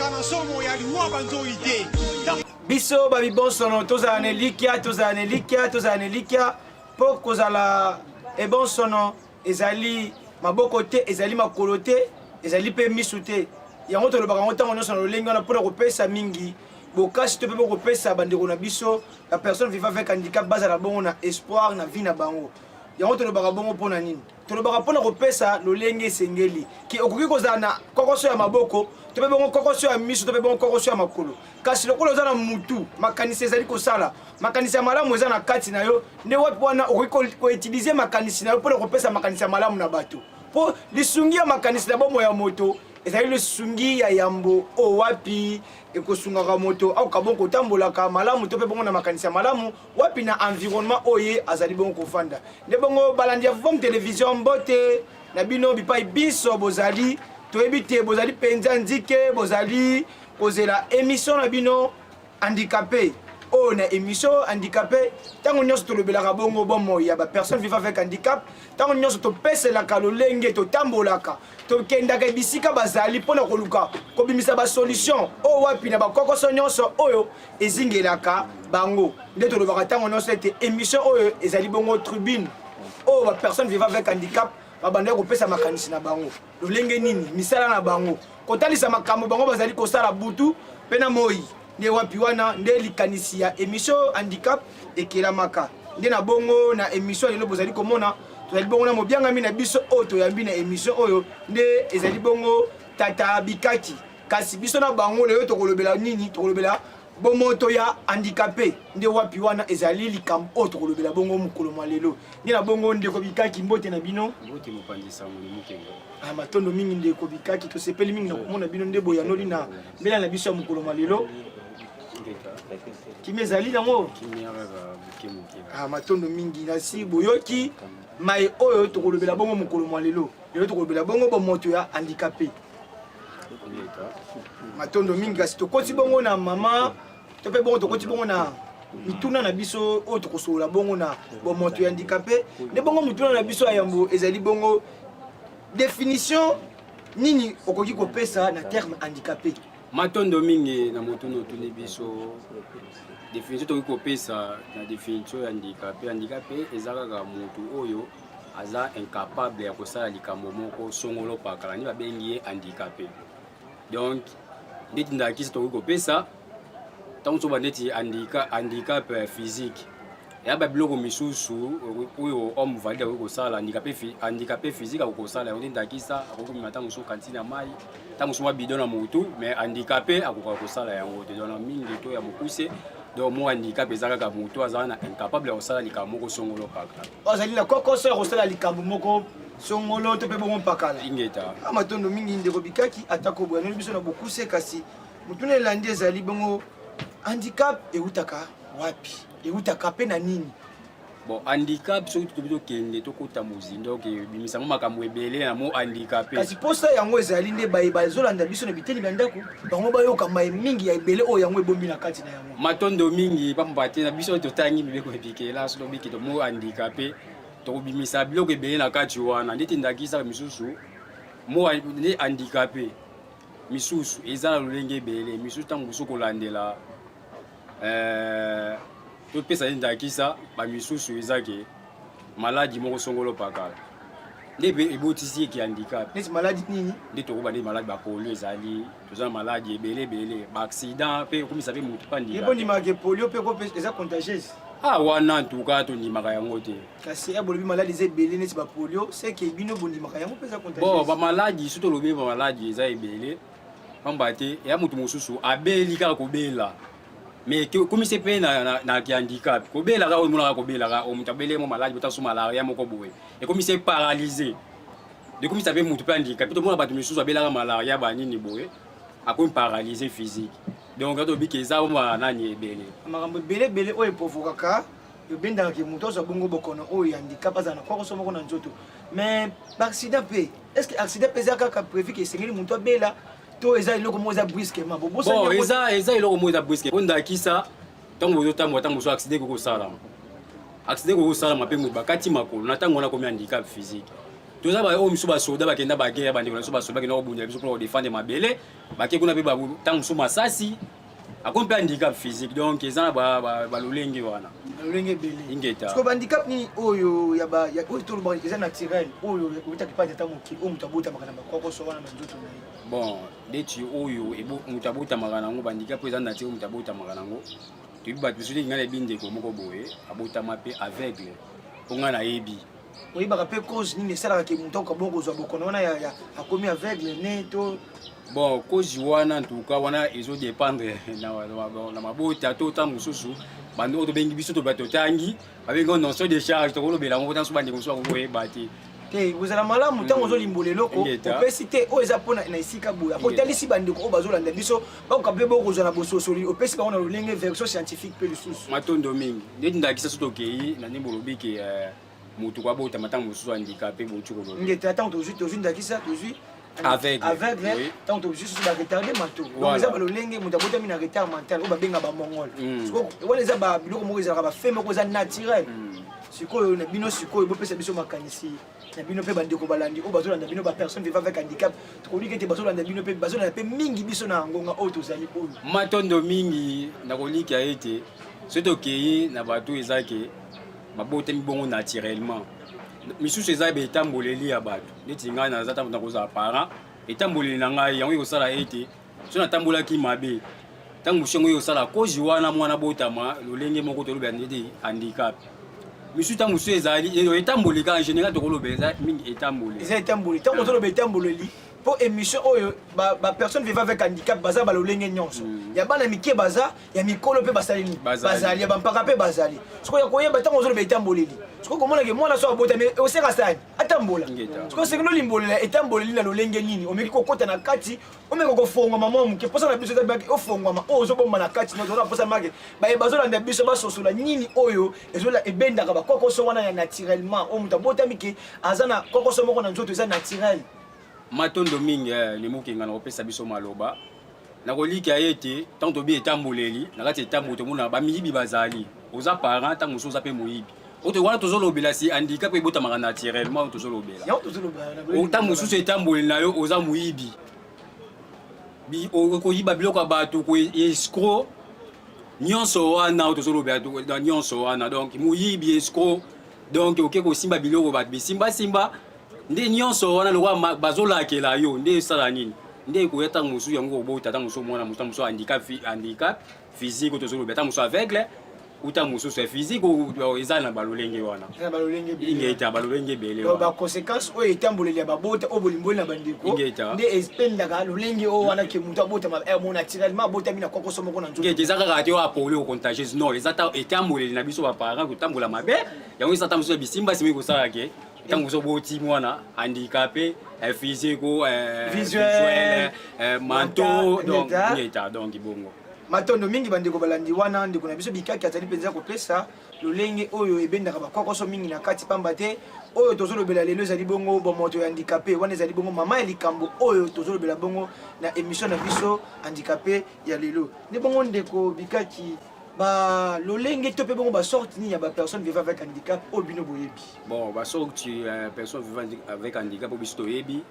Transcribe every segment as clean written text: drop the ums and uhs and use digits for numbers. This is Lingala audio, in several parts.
Toleka na somo ya liwa banzoi te. Biso ba bibonsono tozala na elikya, tozala na elikya, tozala na elikya mpo kozala ebonsono ezali maboko te, ezali makolo te, ezali mpe misu te. Yango tolobaka yango ntango nyonso na lolenge wana mpo na kopesa mingi bokasi to mpe bokopesa bandeko na biso ba personne vivant avec handicap bazala bongo na espoir na vie na bango. Yango tolobaka bongo mpo na nini? Tolobaka mpo na kopesa lolenge esengeli ke okoki kozala na kokoso ya maboko to mpe bongo kokoso ya miso to mpe bongo kokoso ya makolo, kasi lokola oza na mutu, makanisi ezali kosala, makanisi ya malamu eza na kati na yo, nde wapi wana okoki koutilize makanisi na yo mpo na kopesa makanisi ya malamu na bato. Mpo lisungi ya makanisi na bomoi ya moto ezali lisungi ya yambo oyo wapi ekosungaka moto akoka bongo kotambolaka malamu to mpe bongo na makanisi ya malamu wapi na environnement oyo ye azali bongo kofanda. Nde bongo balandi ya Vom Television, mbote na bino bipai biso bozali, toyebi te bozali mpenza nzike, bozali kozela emission na bino handicapé. Oyo na emission handicapé ntango nyonso tolobelaka bongo bomoi ya ba personnes vivant avec handicap, ntango nyonso topeselaka lolenge totambolaka tokendaka bisika bazali mpo na koluka kobimisa ba solution oyo wapi na bakokoso nyonso oyo ezingelaka bango. Nde tolobaka ntango nyonso ete emission oyo ezali bongo tribune oyo ba personnes vivant avec handicap babandaki kopesa makanisi na bango lolenge nini misala na bango, kotalisa makambo bango bazali kosala butu mpe na moi. Nde wapi wana nde likanisi ya emission handicap ekelamaka. Nde na bongo na emission lelo bozali komona tozali bongo na mobiangami na biso oyo toyambi na emission oyo nde ezali bongo Tata Bikaki. Kasi biso na bango lelo tokolobela nini? Tokolobela bomoto ya handicapé. Nde wapi wana ezali likambo oyo tokolobela bongo mokolo mwa lelo. Nde na bongo ndeko Bikaki, mbote na bino. Mbote mopanzi sango ni Mukengo. Ah, matondo mingi ndeko Bikaki, tosepeli mingi na komona bino nde boyanoli na mbela na biso ya mokolo mwa lelo. Kimia ezali nango? Kimia kaka moke moke. Ah, matondo mingi nasi boyoki mai oyo tokolobela bongo mokolo mwa lelo. Lelo tokolobela bongo bomoto ya handicapé. Matondo mingi, kasi tokoti bongo na mama to mpe bongo tokoti bongo na mituna na biso oyo tokosolola bongo na bomoto ya handicapé. Nde bongo motuna na biso ya yambo ezali bongo définition nini okoki kopesa na terme handicapé? Matondo mingi na motuna otuni biso. Définition tokoki kopesa na définition ya handicapé, handicapé eza kaka motu oyo aza incapable ya kosala likambo moko songolo pakala, nde babengi ye handicapé. Donc ndeti ndakisa tokoki kopesa ntango soba ndeti handicap physique ya ba biloko misusu oyo homme valide akoki kosala, handicapé physique akoki kosala yango. Nde ndakisa akoki komema ntango mosusu kantine ya mai, ntango mosusu mwa bidon na motu, mais handicapé akoka kosala yango te. Donc mingi to ya mokuse, donc mo handicap eza kaka motu aza na incapable ya kosala likambo moko songolo pakala, azali na kokoso ya kosala likambo moko songolo to mpe bongo mpakala. Ingeta. Matondo mingi ndeko Bikaki, atako boyanoli biso na bokuse, kasi motuna elandi ezali bongo handicap eutaka wapi, eutaka mpe na nini? Bon, handicap soki totobi tokende tokota mozindo ebimisa mo makambo ebele na mo handicapé. Kasi posa yango ezali nde baye bazolanda biso na biteni bya ndako bango bayoka maye mingi ya ebele oyo yango ebombi na kati na yango. Matondo mingi, pamba te na biso totangi mibeko ebikela, soki tobiki to mo handicapé tokobimisa biloko ebele na kati wana. Ndeti ndakisa misusu mo nde handicapé misusu eza na lolenge ebele, misusu ntango mosusu kolandela topesa ye ndakisa bamisusu eza ke maladi moko songolo pakala nde mpe ebotisi ye ke handicap. Neti maladi nini? Nde tokoba nde maladi bapolio ezali, toza na maladi ebele ebele, baaccident mpe ekomisa mpe motu mpe handicap. Ebondimaka ke polio mpe eza contagieuse? Ah, wana en tout cas tondimaka yango te. Kasi ya bolobi maladi eza ebele neti bapolio, seke bino bondimaka yango mpe eza contagieuse? Bon, bamaladi so tolobi bamaladi eza ebele, pamba te eya motu mosusu abeli kaka kobela mais komisi mpe na handicap. Kobelaka oyo emonaka kobelaka oyo moto abeli mo maladi bota so malaria moko boye ekomisi ye paralyse, ekomisa mpe motu mpe handicap. Tomona bato misusu abelaka malaria banini boye akomi paralyse physique. Donc tobiki eza ma nani ebele. Makambo ebele ebele oyo eprovokaka, ebendaka ke moto azwa bongo bokono oyo ya handicap, azala na kokoso moko na nzoto. Mais baaccident mpe, est ce que accident mpe eza kaka prévu ke esengeli moto abela to eza eloko moko eza brusquement? Bon, eza eloko moko eza brusque. Po ndakisa ntango bozotambola, ntango mosusu accident ekoki kosalama, accident ekoki kosalama mpe moto bakati makolo, na ntango wana akomi handicap physique. Toza ba oyo misu basoda bakenda baguerre, bandeko na biso basoda bakenda kobundela biso mpona kodefendre mabele, bake kuna mpe ntango mosusu masasi akomi mpe handicap physique. Donc eza na balolenge wana. Balolenge ebele. Ingeta. Sikoyo bahandicap nini oyo ya ba oyo tolobaka eza naturel, oyo eutaki mpa tata mokili, oyo moto abotamaka na bakokoso wana na nzoto na ye? Bon, neti oyo moto abotamaka nango, bahandicap oyo eza naturel, moto abotamaka nango, toyebi bato biso neti ngai nayebi ndeko moko boye abotama mpe aveugle, mpo ngai nayebi. Oyebaka mpe cause nini esalaka ke moto akoka bongo kozwa bokono wana ya akomi aveugle ne to? Bon, cause wana, en tout cas, wana ezodépendre na mabota to ntango mosusu bando oyo tobengi biso to bato totangi, babengi ngo notion de charge. Tokolobela yango ntango bandeko mosusu bakokoyeba te. Te, kozala malamu ntango ozolimbola eloko opesi te oyo eza mpona na esika boye, apo otalisi bandeko oyo bazolanda biso bakoka mpe bokozwa na bososoli, opesi bango na lolenge version scientifique mpe lisusu. Matondo mingi. Ndeti ndakisa, so tokei na ndenge bolobi ke motu koabotama ntango mosusu handicapé, bouti koloba. Ngete, ntango tozwi ndakisa, tozwi aveugle. Aveugle. Ntango tozwi susu baretardé mentaux, donc eza balolenge moto abotami na retard mental oyo babenga bamongol. Wana eza biloko moko ezalaka bafe moko eza naturel. Sikoyo na bino, sikoyo bopesa biso makanisi na bino mpe bandeko balandi oyo bazolanda bino, bapersone vivant avec handicap, tokoliki ete bazolanda bino mpe bazolanda mpe mingi biso na ngonga oyo tozali oyo. Matondo mingi. Nakolika ete soki tokei na bato eza ke babotami bongo naturellement, misusu eza betamboleli ya bato. Neti ngai naza ntango nakozala parent, etamboleli na ngai yango ekosala ete so natambolaki mabe, ntango mosusu yango ekosala cause wana mwana botama lolenge moko tolobela neti handicap. Misusu ntango mosusu ezali etamboli kaka. En général, tokolobela eza mingi etamboli. Eza etamboli. Ntango ozoloba etamboleli, mpo émission oyo bapersone vivant avec handicap baza balolenge nyonso, ya bana mike baza, ya mikolo mpe basali nini? Bazali. Ya bampaka mpe bazali. Sikoyo ya koyeba, ntango ozoloba etamboleli, sikoyo komonake mwana so abotami oseka sani atambola. Sikoyo sengeli olimbolela etamboleli na lolenge nini, omeki kokota na kati, omeka kofongwama mwa moke. Mposa na biso eza baki ofongwama oyo ozobomba na kati no. Toza mposa make baye bazolanda biso basosola nini oyo ezola ebendaka bakokoso wana ya naturellement, oyo moto abotami ke aza na kokoso moko na nzoto eza naturel. Matondo mingi. Limukinga na kopesa biso maloba, nakolika ete ntango tobi etamboleli, na kati etamboli tomona bamiyibi bazali. Oza parent, ntango mosusu oza mpe moyibi. Oyo wana tozolobela si handicap ebotamaka naturellement, oyo tozolobela. Yango tozoloba. Ntango mosusu etamboli na yo, oza moyibi, okoyiba biloko ya bato, escroc, nyonso wana oyo tozolobela na nyonso wana. Donc moyibi, escroc, donc oke kosimba biloko bato bisimbasimba nde nyonso wana lokola bazolakela yo nde esala nini, nde ekoya ntango mosusu yango kobota ntango mosusu mwana mosusu, ntango mosusu handicap physique oyo tozolobela, ntango mosusu aveugle, uta mosusu ya physique oyo eza na balolenge wana. Eza na balolenge ebele. Ingeta, balolenge ebele Donc wana. Baconséquence oyo etamboleli ya babota oyo bolimboli na bandeko Ingeta. nde espendaka lolenge oyo wana ke moto abotama mo naturellement abotami na kokoso moko na nzoto. Ngete, eza kaka te oyo apoli ocontagieuse, non, eza ta etamboleli na biso baparent kotambola mabe, yango eza ta mosusu ya bisimba sima ekosala ke ntango mosusu oboti mwana handicapé physique ou visuel, visuel, manteau, mental, donc ngeta. Ngeta, donc bongo. Matondo mingi, bandeko balandi. Wana ndeko na biso Bikaki azali mpenza kopesa lolenge oyo ebendaka bakwakoso mingi na kati, pamba te oyo tozolobela lelo ezali bongo bomoto ya handicapé. Wana ezali bongo mama ya likambo oyo tozolobela bongo na émission na biso handicapé ya lelo. Nde bongo, ndeko Bikaki, balolenge to mpe bongo basorte nini ya bapersone vivant avec handicap oyo bino boyebi? Bon, basorte personne vivant avec handicap oyo biso toyebi,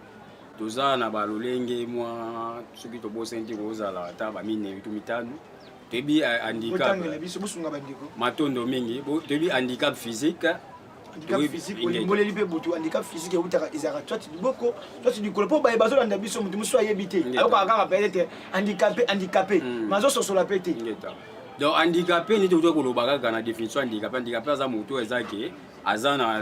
toza na balolenge mwa, soki tobosani te, kozala ata baminei to mitano. Toyebi handicap Botangela biso, bosunga bandeko. Matondo mingi. Toyebi handicap physique. Handicap physique. Ingeta. Olimboleli mpe butu handicap physique eutaka, ezalaka soit liboko, soit likolo, mpo baye bazolanda biso, moto mosusu ayebi te. Ayokaka kaka peut-être handicapé, handicapé, mais azososola mpe te. Ingeta. Donc handicapé neti otoki koloba kaka na définition, handicapé, handicapé aza moto oyo eza ke aza na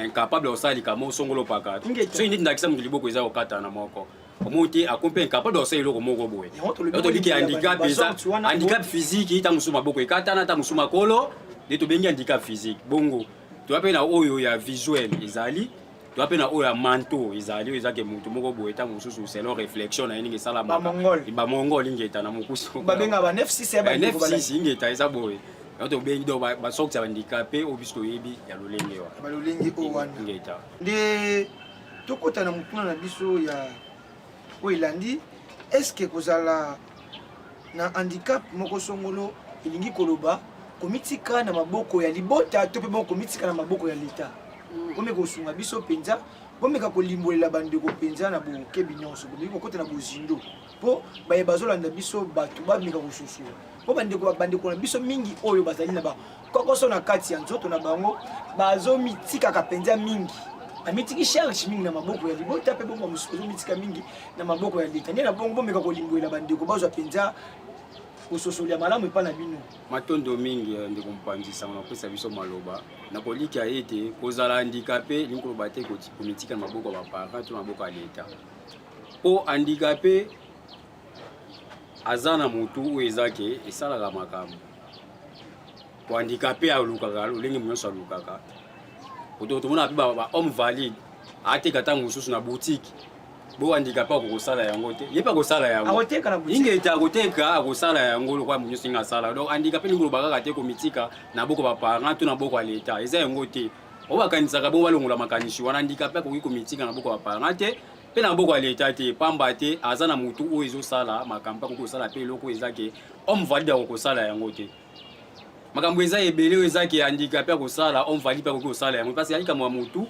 incapable ya kosala likambo songolo pakata. Ingeta. Soki neti ndakisa moto liboko eza kokatana moko, omoni te akomi mpe incapable ya kosala eloko moko boye. Yango tolobi. Yango tolobi ke handicap eza basorte wana. Handicap physique, ntango mosusu maboko ekatana, ntango mosusu makolo, nde tobengi handicap physique. Bongo toya mpe na oyo ya visuel ezali, toya mpe na oyo ya mentaux ezali, oyo ezake motu moko boye ntango mosusu selon réflexion na ye ndenge esalamaka. Bamongol. Bamongol, ingeta, na mokusi. Babengaka ba 9 6 ya bandeko balandi. 9 ingeta, eza boye. Yango tobengi donc basorte ya bahandicapé oyo biso toyebi ya lolenge wana. Balolenge oyo wana. Ingeta. Nde tokɔta na motuna na biso ya oyo elandi: est ce que kozala na handicap moko songolo elingi koloba komitika na maboko ya libota to mpe bongo komitika na maboko ya leta? Omi kosunga biso mpenza. Bomeka kolimbolela bandeko mpenza na bokebi nyonso, bomeki kokota na bozindo mpo baye bazolanda biso bato bameka kososola, mpo bandeko bandeko na biso mingi oyo bazali na bakokoso na kati ya nzoto na bango bazomitikaka mpenza mingi, bamitiki charge mingi na maboko ya libota mpe bongo mosusu bazomitika mingi na maboko ya leta. Nde na bongo bomeka kolimbolela bandeko bazwa mpenza bososoli ya malamu epai na bino. Matondo mingi eh, ndeko mopanzi sango na kopesa biso maloba. Nakolikya ete kozala handicapé elingi koloba te komitika na maboko ya baparent to na maboko ya leta, mpo handicapé aza na motu oyo eza ke esalaka makambo. Po handicapé alukaka lolenge nyonso alukaka, tomonaka mpe ba homme valide ateka ntango mosusu na boutique bo handicapé akokosala yango te, ye mpe akosala yango, akoteka na boutique, ingeta akoteka, akosala yango lokola moto nyonso asala. Donc handicapé elingi koloba kaka te komitika na boko baparent to na boko ya leta, eza yango te. Oyo bakanisaka bongo balongola makanisi wana. Handicapé akoki komitika na boko ya baparent te mpe na boko ya leta te, pamba te aza na motu oyo ezosala makambo, akoki kosala mpe eloko eza ke homme valide akokosala yango te. Makambo eza ebele oyo eza ke handicapé akosala, homme valide mpe akoki kosala yango, parce que likambo ya motu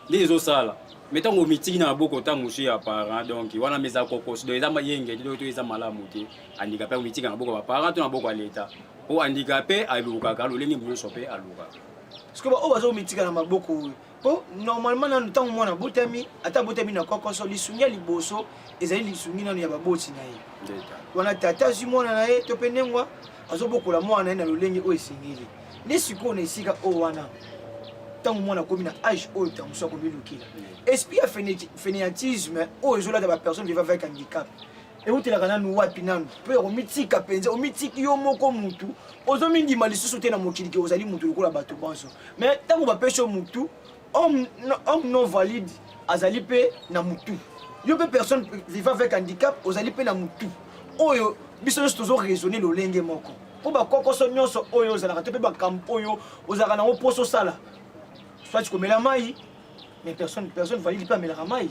nde ezosala. Mais ntango omitiki na maboko ntango mosusu ya parent, donc wana eza kokoso, donc eza yenge te, to eza malamu te. Handicapé akomitika na maboko ya baparent to na maboko ya leta, po handicapé alukaka lolenge nyonso mpe alukaka. Parce que baoyo bazomitika na maboko oyo, mpo normalement nanu ntango mwana abotami, ata abotami na kokoso, lisungi ya liboso ezali lisungi nanu ya baboti na ye. Wana tata azwi mwana na ye to mpe nengwa azobokola mwana na ye na lolenge oyo esengeli. Nde sikoyo na esika oyo wana, ntango mwana akomi na age oyo ntango mosusu akomilukela, esprit ya fainéantisme oyo ezolata bapersone vivant avec handicap eutelaka nanu wapi nanu? Mpe omitika mpenza, omitiki yo moko mutu, ozomindima lisusu te na mokili ke ozali mutu lokola bato banso. Mais ntango bapesi yo mutu, homme non valide azali mpe na mutu, yo mpe personne vivant avec handicap ozali mpe na mutu oyo biso nyonso tozo raisonner lolenge moko. Mpo bakokoso nyonso oyo ozalaka te mpe bakambo oyo ozalaka nango mposo osala, soit komela mai, mais personne valide mpe amelaka mai,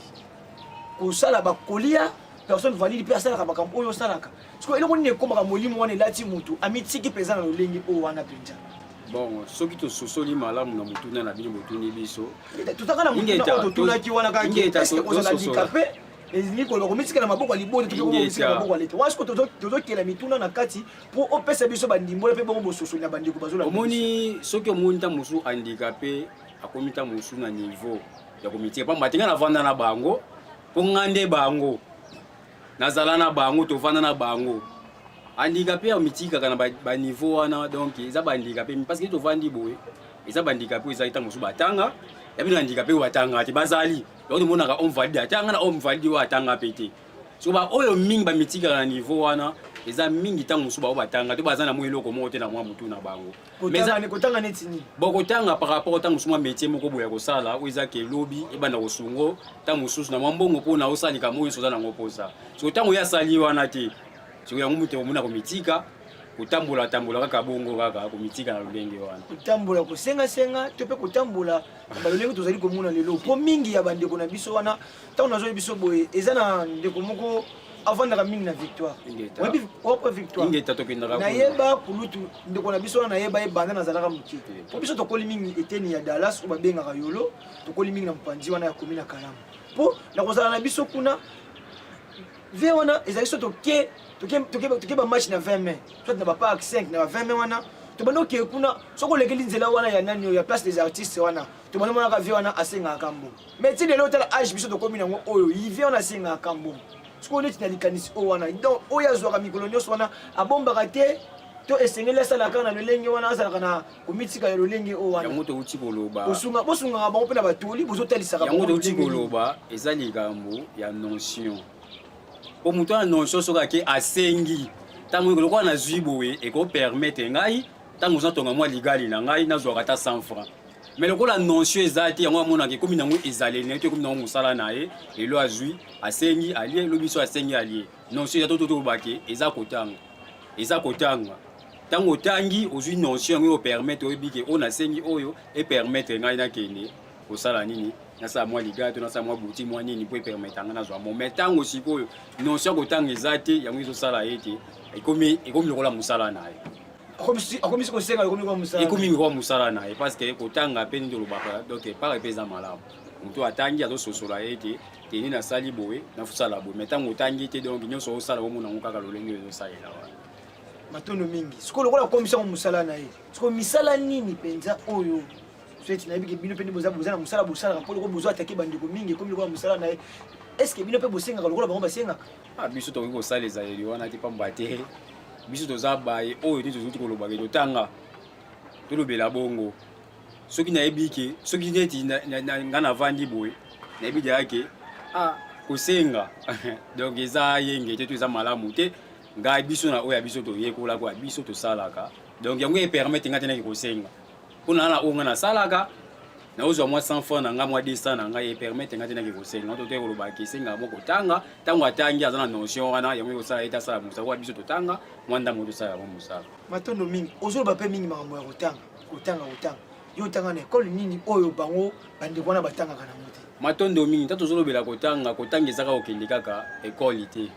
kosala bakolia, personne valide mpe asalaka makambo oyo osalaka. Sikoyo eloko nini ekomaka molimo wana elati motu amitiki mpenza na lolenge oyo wana mpenza? Bon, soki tososoli malamu na motuna na bino botuni biso, totaka na motuna oyo totunaki wana kaka, est-ce kozala handicapé elingi koloba komitika na maboko ya libota to komitika na maboko ya leta? Wana sikoyo tozokela mituna na kati mpo opesa biso bandimbola mpe bongo bososoli na bandeko bazolanda. Omoni, soki omoni ntango mosusu handicapé akomi ntango mosusu na niveau ya komitika, pamba te ngai navanda na bango, mpo ngai nde bango nazala na bango, tovanda na bango. Handicapé amitikaka na baniveau wana, donc eza bahandicapé, parce que tovandi boye, eza bahandicapé oyo ezali ntango mosusu batanga ya bino, handicapé oyo batanga te bazali. Donc tomonaka homme valide atanga na homme valide oyo atanga mpe te. So baoyo mingi bamitikaka na niveau wana eza mingi ntango mosusu bao batanga to baza na mwa eloko moko te na mwa motu na bango. Kotanga neti nini? Bokotanga par rapport ntango mosusu mwa métier moko boye ya kosala oyo eza ke lobi ebanda kosungo ntango mosusu na mwa mbongo mpona osala likambo oyo nyonso oza nango mposa. So ntango ye asali wana te, siko yango moto omona komitika, kotambola tambola kaka bongo, kaka komitika na lolenge wana. Kotambola kosengasenga to mpe kotambola na balolenge tozali komona lelo, mpo mingi ya bandeko na biso wana, ntango nazoyebi biso boye, eza na ndeko moko avandaka mingi na Victoire, oyebi opo Victoire? Ingeta, tokendaka. Nayeba kulutu ndeko na biso wana, nayeba ye banda nazalaka moke, mpo biso tokoli mingi eteni ya Dallas oyo babengaka Yolo, tokoli mingi na mopanzi wana ya komi na Kalamu, mpo na kozala na biso kuna ve wana ezali so toke toke bamatch na 20 mai, soit na bapark 5 na ba 20 mai wana, tobanda okee kuna. Soki olekeli nzela wana ya nani oyo ya Place des Artistes wana, tobanda monaka vie wana asengaka mbongo. Mais ti lelo, otala age biso tokomi nango oyo, vie wana asengaka mbongo. Sikoyo neti na likanisi oyo wana, donc oyo azwaka mikolo nyonso wana abombaka te, to esengeli asalaka na lolenge wana, azalaka na komitika ya lolenge oyo wana? Yango touti koloba. Bosungaka bango mpe na batoli bozotalisaka. Yango touti koloba, eza likambo ya notion, po moto wana notion, soki ake asengi ntango lokola nazwi boye, ekopermettre ngai ntango oza tonga mwa ligali na ngai, nazwaka ata 100 francs. Mais lokola notion eza te, yango amonaka ekomi nango ezaleli na ye to ekomi nango mosala na ye. Lelo azwi, asengi, alie, lobi so asengi, alie. Notion eza to tolobake eza kotanga, eza kotanga. Ntango otangi, ozwi notion, yango opermettre, oyebi ke oyo nasengi oyo epermettre ngai nakende kosala nini, nasala mwa liga to nasala mwa boutique, mwa nini, mpo epermettre ngai nazwa mo. Mais ntango sikoyo notion ya kotanga eza te, yango ezosala ye te ekomi lokola mosala na ye. Akomisi kosenga, ekomi lokola mosala. Ekomi lokola mosala na ye, parce que kotanga mpe nini tolobaka, donc part mpe eza malamu. Moto atangi azososola ete teni nasali boye nasala boye, mais ntango otangi te, donc nyonso osala omona yango kaka lolenge oyo ezosalela wana. Matondo mingi. Sikoyo lokola akomisa yango mosala na ye, sikoyo misala nini mpenza oyo soki nayebi ke bino mpe nde boza boza na mosala bosalaka, mpo lokola bozo atake bandeko mingi, ekomi lokola mosala na ye, est ce que bino mpe bosengaka lokola bango basengaka? Ah, biso tokoki kosala ezaleli wana te, pamba te biso toza baye oyo nde tozoki kolobaka totanga tolobela bongo. Soki nayebi ke soki neti nga navandi boye, nayebi deya ke ah, kosenga donc eza yenge te to eza malamu te. Ngai biso na oyo ya biso toyekolaka, oyo ya biso tosalaka, donc yango epermettre ngai te naki kosenga mpona na oyo ngai nasalaka, naozwa mwa 100 francs na ngai, mwa 200 na ngai, epermettre ngai te naki kosenga. To te koloba ke esengaka mwa kotanga. Ntango atangi, aza na notion wana, yango ekosala ete asala mosala. Oyo biso totanga mwa ndambo, tosala yango mosala. Matondo mingi. Ozoloba mpe mingi makambo ya kotanga, kotanga, kotanga. Yo otanga na ekole nini oyo bango bandeko wana batangaka nango te? Matondo mingi. Ntango tozolobela kotanga, kotanga ezaka kokende kaka ekole te.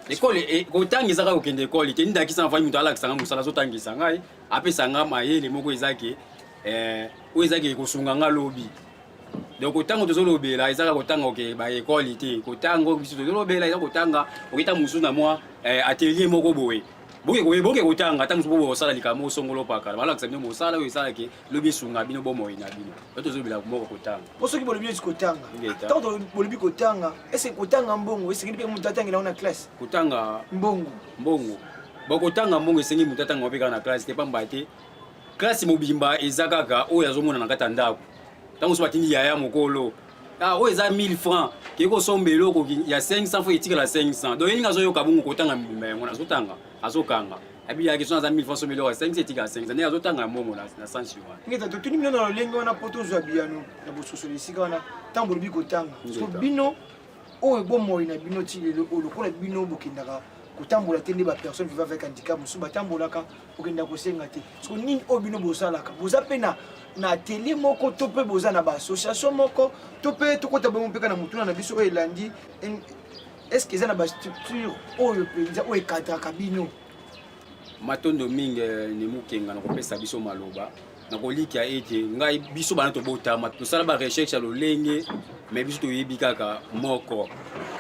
Ekole kotanga ezaka kokende ekole te. Ndakisa, nafandi, moto alakisa nga mosala, azotangisa ngai, apesa nga mayele moko eza ke oyo eza ke kosunga nga lobi. Donc kotanga tozolobela ezaka kotanga oke baekole te. Kotanga oyo biso tozolobela eza kotanga oketa mosusu na mwa atelier moko boye, boke boke kotanga ata mosusu po bosala likambo osongolo pakala, balakisa bino mosala oyo esalaki lobi esunga bino bomoi na bino. Oyo tozolobela moko kotanga. Mpo soki bolobi neti kotanga, ntango bolobi kotanga, ese kotanga mbongo esengeli mpe moto atangela yango na classe? Kotanga mbongo. Mbongo, bokotanga mbongo esengi moto atanga mpe kaka na classe te, pamba te classe mobimba eza kaka oyo azomona na kati ya ndako. Ntango mosusu batindi yaya mokolo, ah, oyo eza 1000 francs, kei kosomba eloko ya 500, fo etikala 500. Donc yeninga azoyoka bongo kotanga mobimba yango azotanga, azokanga abiyaki so aza 1000 francs, somba eloko ya 500, etikala 500, ndenge azotanga mbongo na sansi wana. Ngeta, totuni bino na lolenge wana mpo tozwa biyano ya bososoli esika wana. Ntango bolobi kotanga, so bino oyo bomoi na bino ti lelo oyo, lokola bino bokendaka kotambola te nde bapersone vivant avec handicap mosusu batambolaka, kokenda kosenga te, siko nini oyo bino bosalaka? Boza mpe na atelier moko to mpe boza na baassociation moko to mpe tokota bongo mpe kaka na motuna na biso oyo elandi? Est ce que eza na bastructure oyo mpenza oyo ekadraka bino? Matondo mingi ne Mokenga na kopesa biso maloba. Nakolikia ete ngai biso bana tobotama, tosala barecherche ya lolenge, mais biso toyebi kaka moko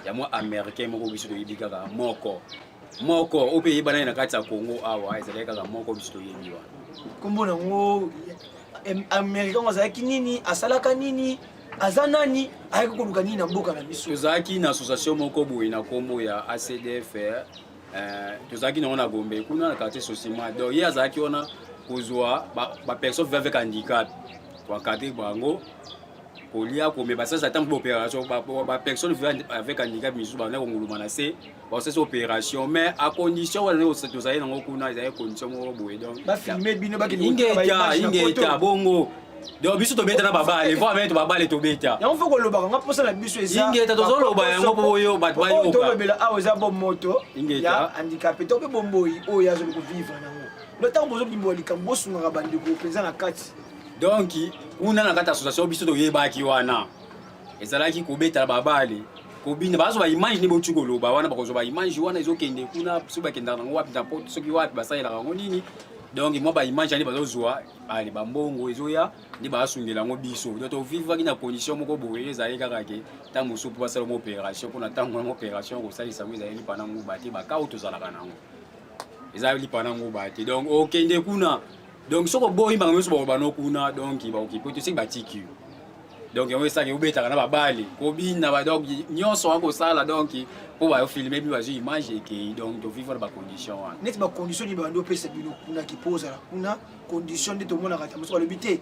ya mwa américain moko. Biso toyebi kaka moko moko oyo mpe eyebanaki na kati ya Congo awa, ezalaki kaka moko biso toyebi wana. Nkombo nango américain azalaki nini? Asalaka nini? Aza nani? Ayaki koluka nini na mboka na biso? Tozalaki na association moko boye na nkombo ya ACDF. Tozalaki nango na Gombe kuna na quartier Sosima. Donc ye azalaki wana kozwa bapersone vivant avec handicap, koencadre bango, kolia, komema, basalisa ntango baopération. Bapersone vivant avec handicap misusu banda konguluma na se, basalisa opération, mais à condition wana tozali nango kuna, ezali condition moko boye. Donc bafilme bino? Ingeta, ingeta bongo. Donc biso tobeta na babale, vraiment babale tobeta. Yango fo kolobaka nga mposa na biso eza Ingeta, tozoloba yango mpo oyo bato bayoka. Tolobela awa eza bo moto ya handicapé to mpe bomboi oyo azoli kovivre nango. No ntango bozobimbola likambo, bosungaka bandeko mpenza na kati. Donc kuna na kati ya association biso toyebaki wana ezalaki kobetala babale, kobina, bazwa baimage nde boti koloba wana, bakozwa baimage wana ezokende kuna, soki bakendaka nango wapi na poto, soki wapi basalelaka yango nini. Donc mwa baimage wana bazozwa, ale bambongo ezoya nde basungela yango biso. Donc tovivaki na condition moko boye, ezali kaka ke ntango mosusu mpo basala mo opération, mpona ntango wana opération kosalisa yango ezali lipa na nguba te. Bakao tozalaka nango eza lipa na nguba te. Donc okende kuna, donc soki oboyi bango nyonso bakoloba no kuna, donc bakoki po te soki batiki yo. Donc yango esaki obetaka na babale, kobina, donc nyonso wana kosala, donc mpo bayofilme bino, bazwi image, ekei. Donc tovivre na bacondition wana. Neti bacondition nini babandi opesa bino kuna ki mpo ozala kuna? Condition nde tomonaka ta mosusu balobi te,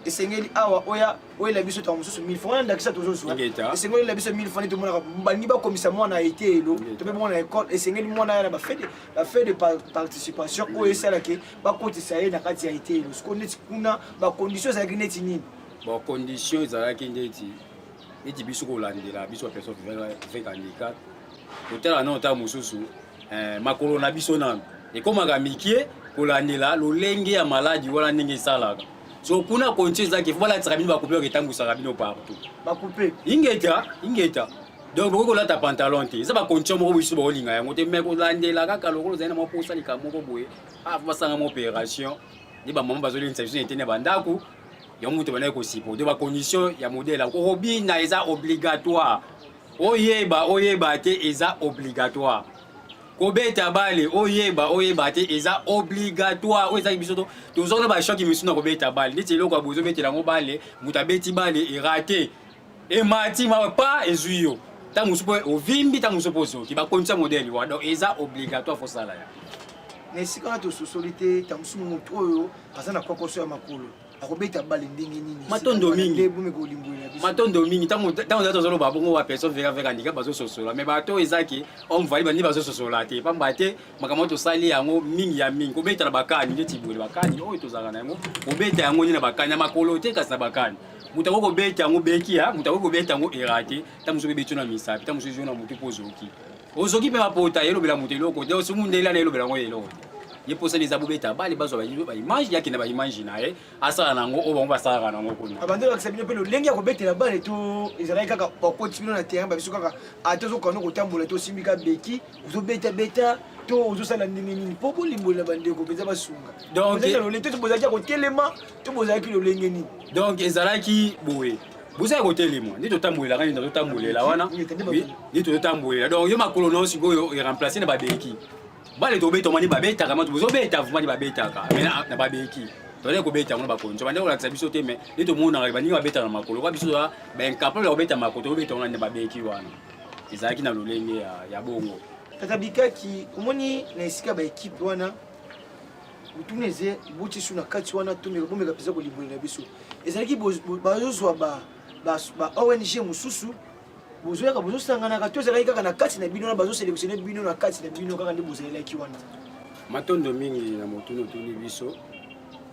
esengeli awa oya oyela biso ntango mosusu 1000 francs wana, ndakisa tozozwa, esengeli oyela biso 1000 francs. Nde tomonaka balingi bakomisa mwana eteyelo to mpe mwana école, esengeli mwana aya na bafrais de participation oyo esalaki bakotisa ye na kati ya eteyelo. Sikoyo neti kuna bacondition ezalaki neti nini? Bon, condition ezalaki neti biso kolandela biso bapersone avec handicap, kotala nano ntango mosusu makolo na biso nano ekomaka mike, kolandela lolenge ya maladi wana ndenge esalaka. So kuna condition ezalaki fo balatisaka bino bakupe oyo etambwisaka bino partout. Bakupe? Ingeta, ingeta. Donc bokoki kolata pantalon te, eza bacondition moko biso bakolinga yango te, mais kolandela kaka lokola ozali na mwa posa likambo moko boye, ah, fo basanga mwa opération nde bamama bazolendisa biso na etene ya bandako. Yango moto bandaki kosupporte bacondition ya modele yango. Kobina eza obligatoire, oyeba oyeba te eza obligatoire. Kobeta bale oyeba oyeba te eza obligatoire. Oyo ezaki biso tozona bashoki misu na kobeta bale neti eloko ya boye ozobetela yango bale, moto abeti bale erate emati ma pa ezwi yo ntango mosusu mpo ovimbi, ntango mosusu mpo ozoki. Bakonisa modele wana, donc eza obligatoire fosala ya Na esika wana tososoli te. Ntango mosusu moto oyo aza na kokoso ya makolo akobeta bale ndenge nini? Matondo mingi. Bomeka olimbolela biso. Matondo mingi. Ntango ntango tozoloba bongo, bapersone veka veka handicap bazososola, mais bato ezaki homme valide bandi bazososola te, pamba te makambo oyo tosali yango mingi ya mingi. Kobeta na bakani neti boye, bakani oyo tozalaka na yango, kobeta yango nde na bakani ya makolo te, kasi na bakani moto akoki kobeta yango beki ya moto akoki kobeta yango erate. Ntango mosusu ebeti yo na misapi, ntango mosusu ezwi yo na motu mpo ozoki, ozoki mpe mapota. Elobela moto eloko te, soki mundele ana elobela yango eloko te. Ye mposani eza bobeta bale, bazwa baimage, yakenda baimage na ye, asala nango oyo bango basalaka nango kuna. Abandi olakisa bino mpe lolenge ya kobetela bale to ezalaki kaka bakoti bino na terrain, babiso kaka ata ozokanda kotambola to osimbi ka beki ozobetabeta to ozosala ndenge nini mpo bolimbolela bandeko mpenza basunga? Donc lolenge to bozalaki ya kotelema to bozalaki lolenge nini? Donc ezalaki boye, bozali kotelema nde totambolelaka, nde totambolela wana nde tozotambolela. Donc yo makolo na yo sikoyo eremplace na babeki. Bale tobeta mani babetaka ma bozobeta vraimen babetaka, mais na babeki tozali kobeta yango na bakonzi bande kolakisa biso te, mais nde tomonaka baningi babetaka na makolo. Kwa biso toza baincapable ya kobeta makolo, tobeta yango na babeki wana. Ezalaki na lolenge ya bongo. Tata Bikaki, omoni na esika baekipe wana, motuna eze eboti su na kati wana. Tomeka, bomeka mpenza kolimbolela biso. Ezalaki bazozwa ba ONG mosusu, bozoyaka, bozosanganaka to ezalaki kaka na kati na bino wana bazosélectionne bino na kati na bino kaka nde bozalelaki wana? Matondo mingi na motuna otuni biso.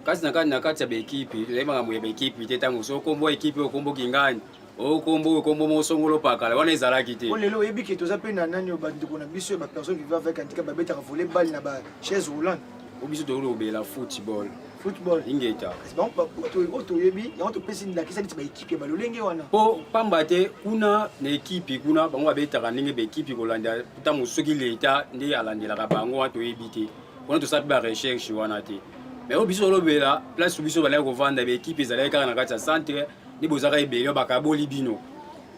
Kasi na kati ya baekipe, tozali makambo ya baekipe te. Ntango so okombo ekipe, okombo kingani, okombo okombo mosongolo pakala wana ezalaki te. Po lelo oyebi ke toza mpe na nani oyo, bandeko na biso ya bapersone vivant avec handicap babetaka volley ball na bachaise roulante. O biso tolobela football. Football. Ingeta. Kasi oyo toyebi yango, topesi ndakisa neti baekipe ya balolenge wana. Mpo pamba te kuna na ekipe kuna bango babetaka ndenge baekipe kolanda. Ntango soki leta nde alandelaka bango wana, toyebi te. Wana tosala mpe barecherche wana te. Mais oyo biso tolobela, place biso balaki kovanda, baekipe ezalaki kaka na kati ya centre nde bozalaka ebele. Bakaboli bino,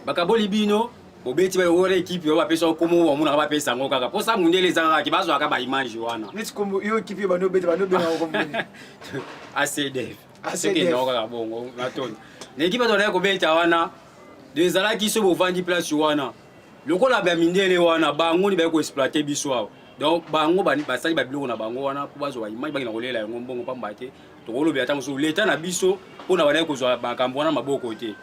bakaboli bino, bobeti wana ekipe oyo bapesa okomo, bamonaka bapesa yango kaka mposa mundele. Eza kaka ke bazwaka baimage wana. Neti kombo yo ekipe oyo bando obeta, bando obengaka kombo nini? ACDF. ACDF. Soki enao kaka bongo natondi na ekipe tolaki kobeta wana. Do ezalaki so bovandi place wana lokola bamindele wana, bango nde baye koexploite biso awa. Donc bango basali babiloko na bango wana mpo bazwa baimage, bakenda kolela yango mbongo. Pamba te tokolobela ntango mosusu leta na biso mpona bandaki kozwa makambo wana maboko te.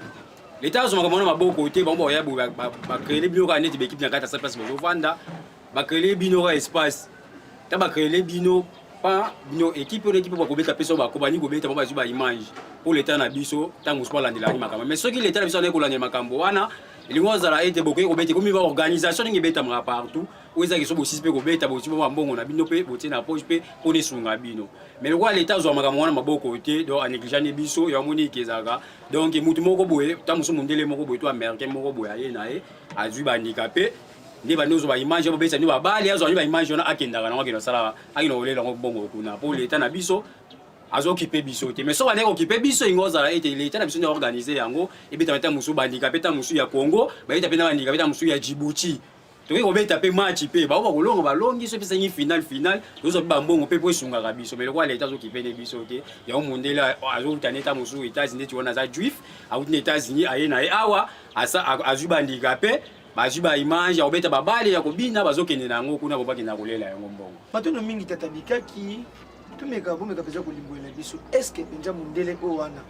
Leta azwa makambo wana maboko te. Bango bakoya boye, bacréele bino kaka neti baekipe na kati ya place bozovanda. Bacréele bino kaka espace ta, bacréele bino pa bino équipe oyo, équipe bakobeta mpe so bakobani kobeta, bango bazwi baimage mpo leta na biso ntango mosusu balandelaki makambo. Mais soki leta na biso andaki kolandela makambo wana, elingi ozala ete bokoki kobeta, ekomi baorganisation ndenge ebetamaka partout. Oyo ezalaki so bosisi mpe kobeta, bozwi mwa mbongo na bino mpe botie na poche mpe mpona esunga bino. Mais lokola leta azwa makambo wana maboko te, donc anéglige ne biso. Yango moni eke ezalaka donc mutu moko boye, ntango mosusu mondele moko boye to américain moko boye aye na ye, azwi bahandicapé nde bandi ozwa baimage, bobetisa nde babali, azwa nde baimage wana, akendaka nango, akenda osalaka, akenda kolela yango mbongo kuna, mpo leta na biso azokipe biso te. Mais soki bandeki kokipe biso, ingo ozala ete leta na biso nde organise yango, ebetama ta mosusu bahandicapé ta mosusu ya Congo, bayeta mpe na bahandicapé ta mosusu ya Djibouti. Tokoki kobeta mpe match mpe bango bakolonga, balongi so epesangi final, final tozwa mpe bambongo mpe mpo esungaka biso. Mais lokola leta azokipe ne biso te, yango mondele azouta neta mosusu États-Unis neti wana aza juif, auti na États-Unis, aye na ye awa, azwi bahandicapé, bazwi baimage ya kobeta babale, ya kobina, bazokende na yango kuna, bo bakenda kolela yango mbongo. Matondo mingi, tata Bikaki. Tumeka, bomeka mpenza kolimbolela biso: est-ce mpenza mondele oyo wana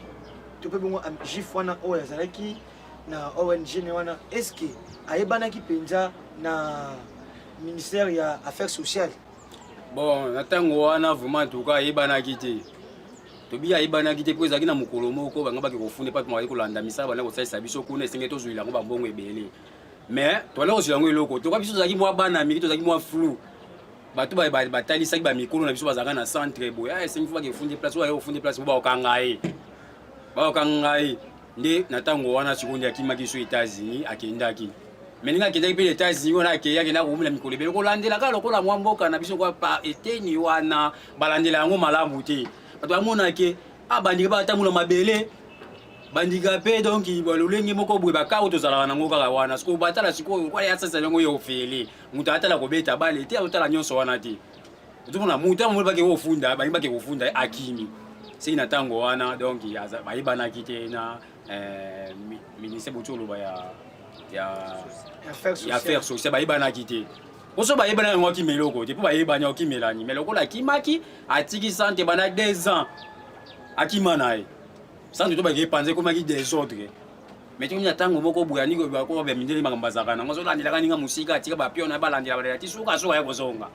to mpe bongo juif wana oyo azalaki na ONG ne wana, est-ce ayebanaki mpenza na ministère ya affaires sociales? Bon, na ntango wana vraiment, en tout cas ayebanaki te. Tobi ayebanaki te mpo ezalaki na mokolo moko bango bake kofunda epai bazali kolanda misala banda kosalisa biso kuna. Esengeli tozwila yango bambongo ebele, mais tobanda kozwila yango eloko. Toka biso tozalaki mwa bana mingi, tozalaki mwa flou. Bato batalisaki bamikolo na biso bazalaka na centre boye. Esengi fo bake kofunde place oyo, aye kofunde place bo bakokanga ye, bakokanga ye nde na ntango wana. Sikoyo nde akimaki so États-Unis, akendaki. Mais ndenge akendaki mpe na États-Unis wana, akei, akendaki kokumela mikolo ebele kolandela kaka lokola mwa mboka na biso kwa eteni wana balandela yango malamu te. Bato bamonake abandiki batambola mabele. Bandikape donc lolenge moko boye bakao tozalaka nango kaka wana. Sikoyo batala sikoyo kwa ya sasa yango yo ofele. Moto atala kobeta bale te, atala nyonso wana te. Ozomona moto yango bake kofunda, bangi bake kofunda akimi. Seki na ntango wana donc bayebanaki te na eh, ministère boti oloba ya ya affaire sociale, bayebanaki te. Poso bayebana yango akima eloko te, mpo bayebani akimelani. Mais lokola akimaki, atiki sante bana 2 ans. Akima na ye. Sante to bake epanza ekomaki désordre. Mais tokomi na ntango moko boye aniki bakoma ba mindele makambo bazalaka nango, azolandelaka ninga mosika, atika bapion na ye balandela balandela ti suka suka ya kozonga.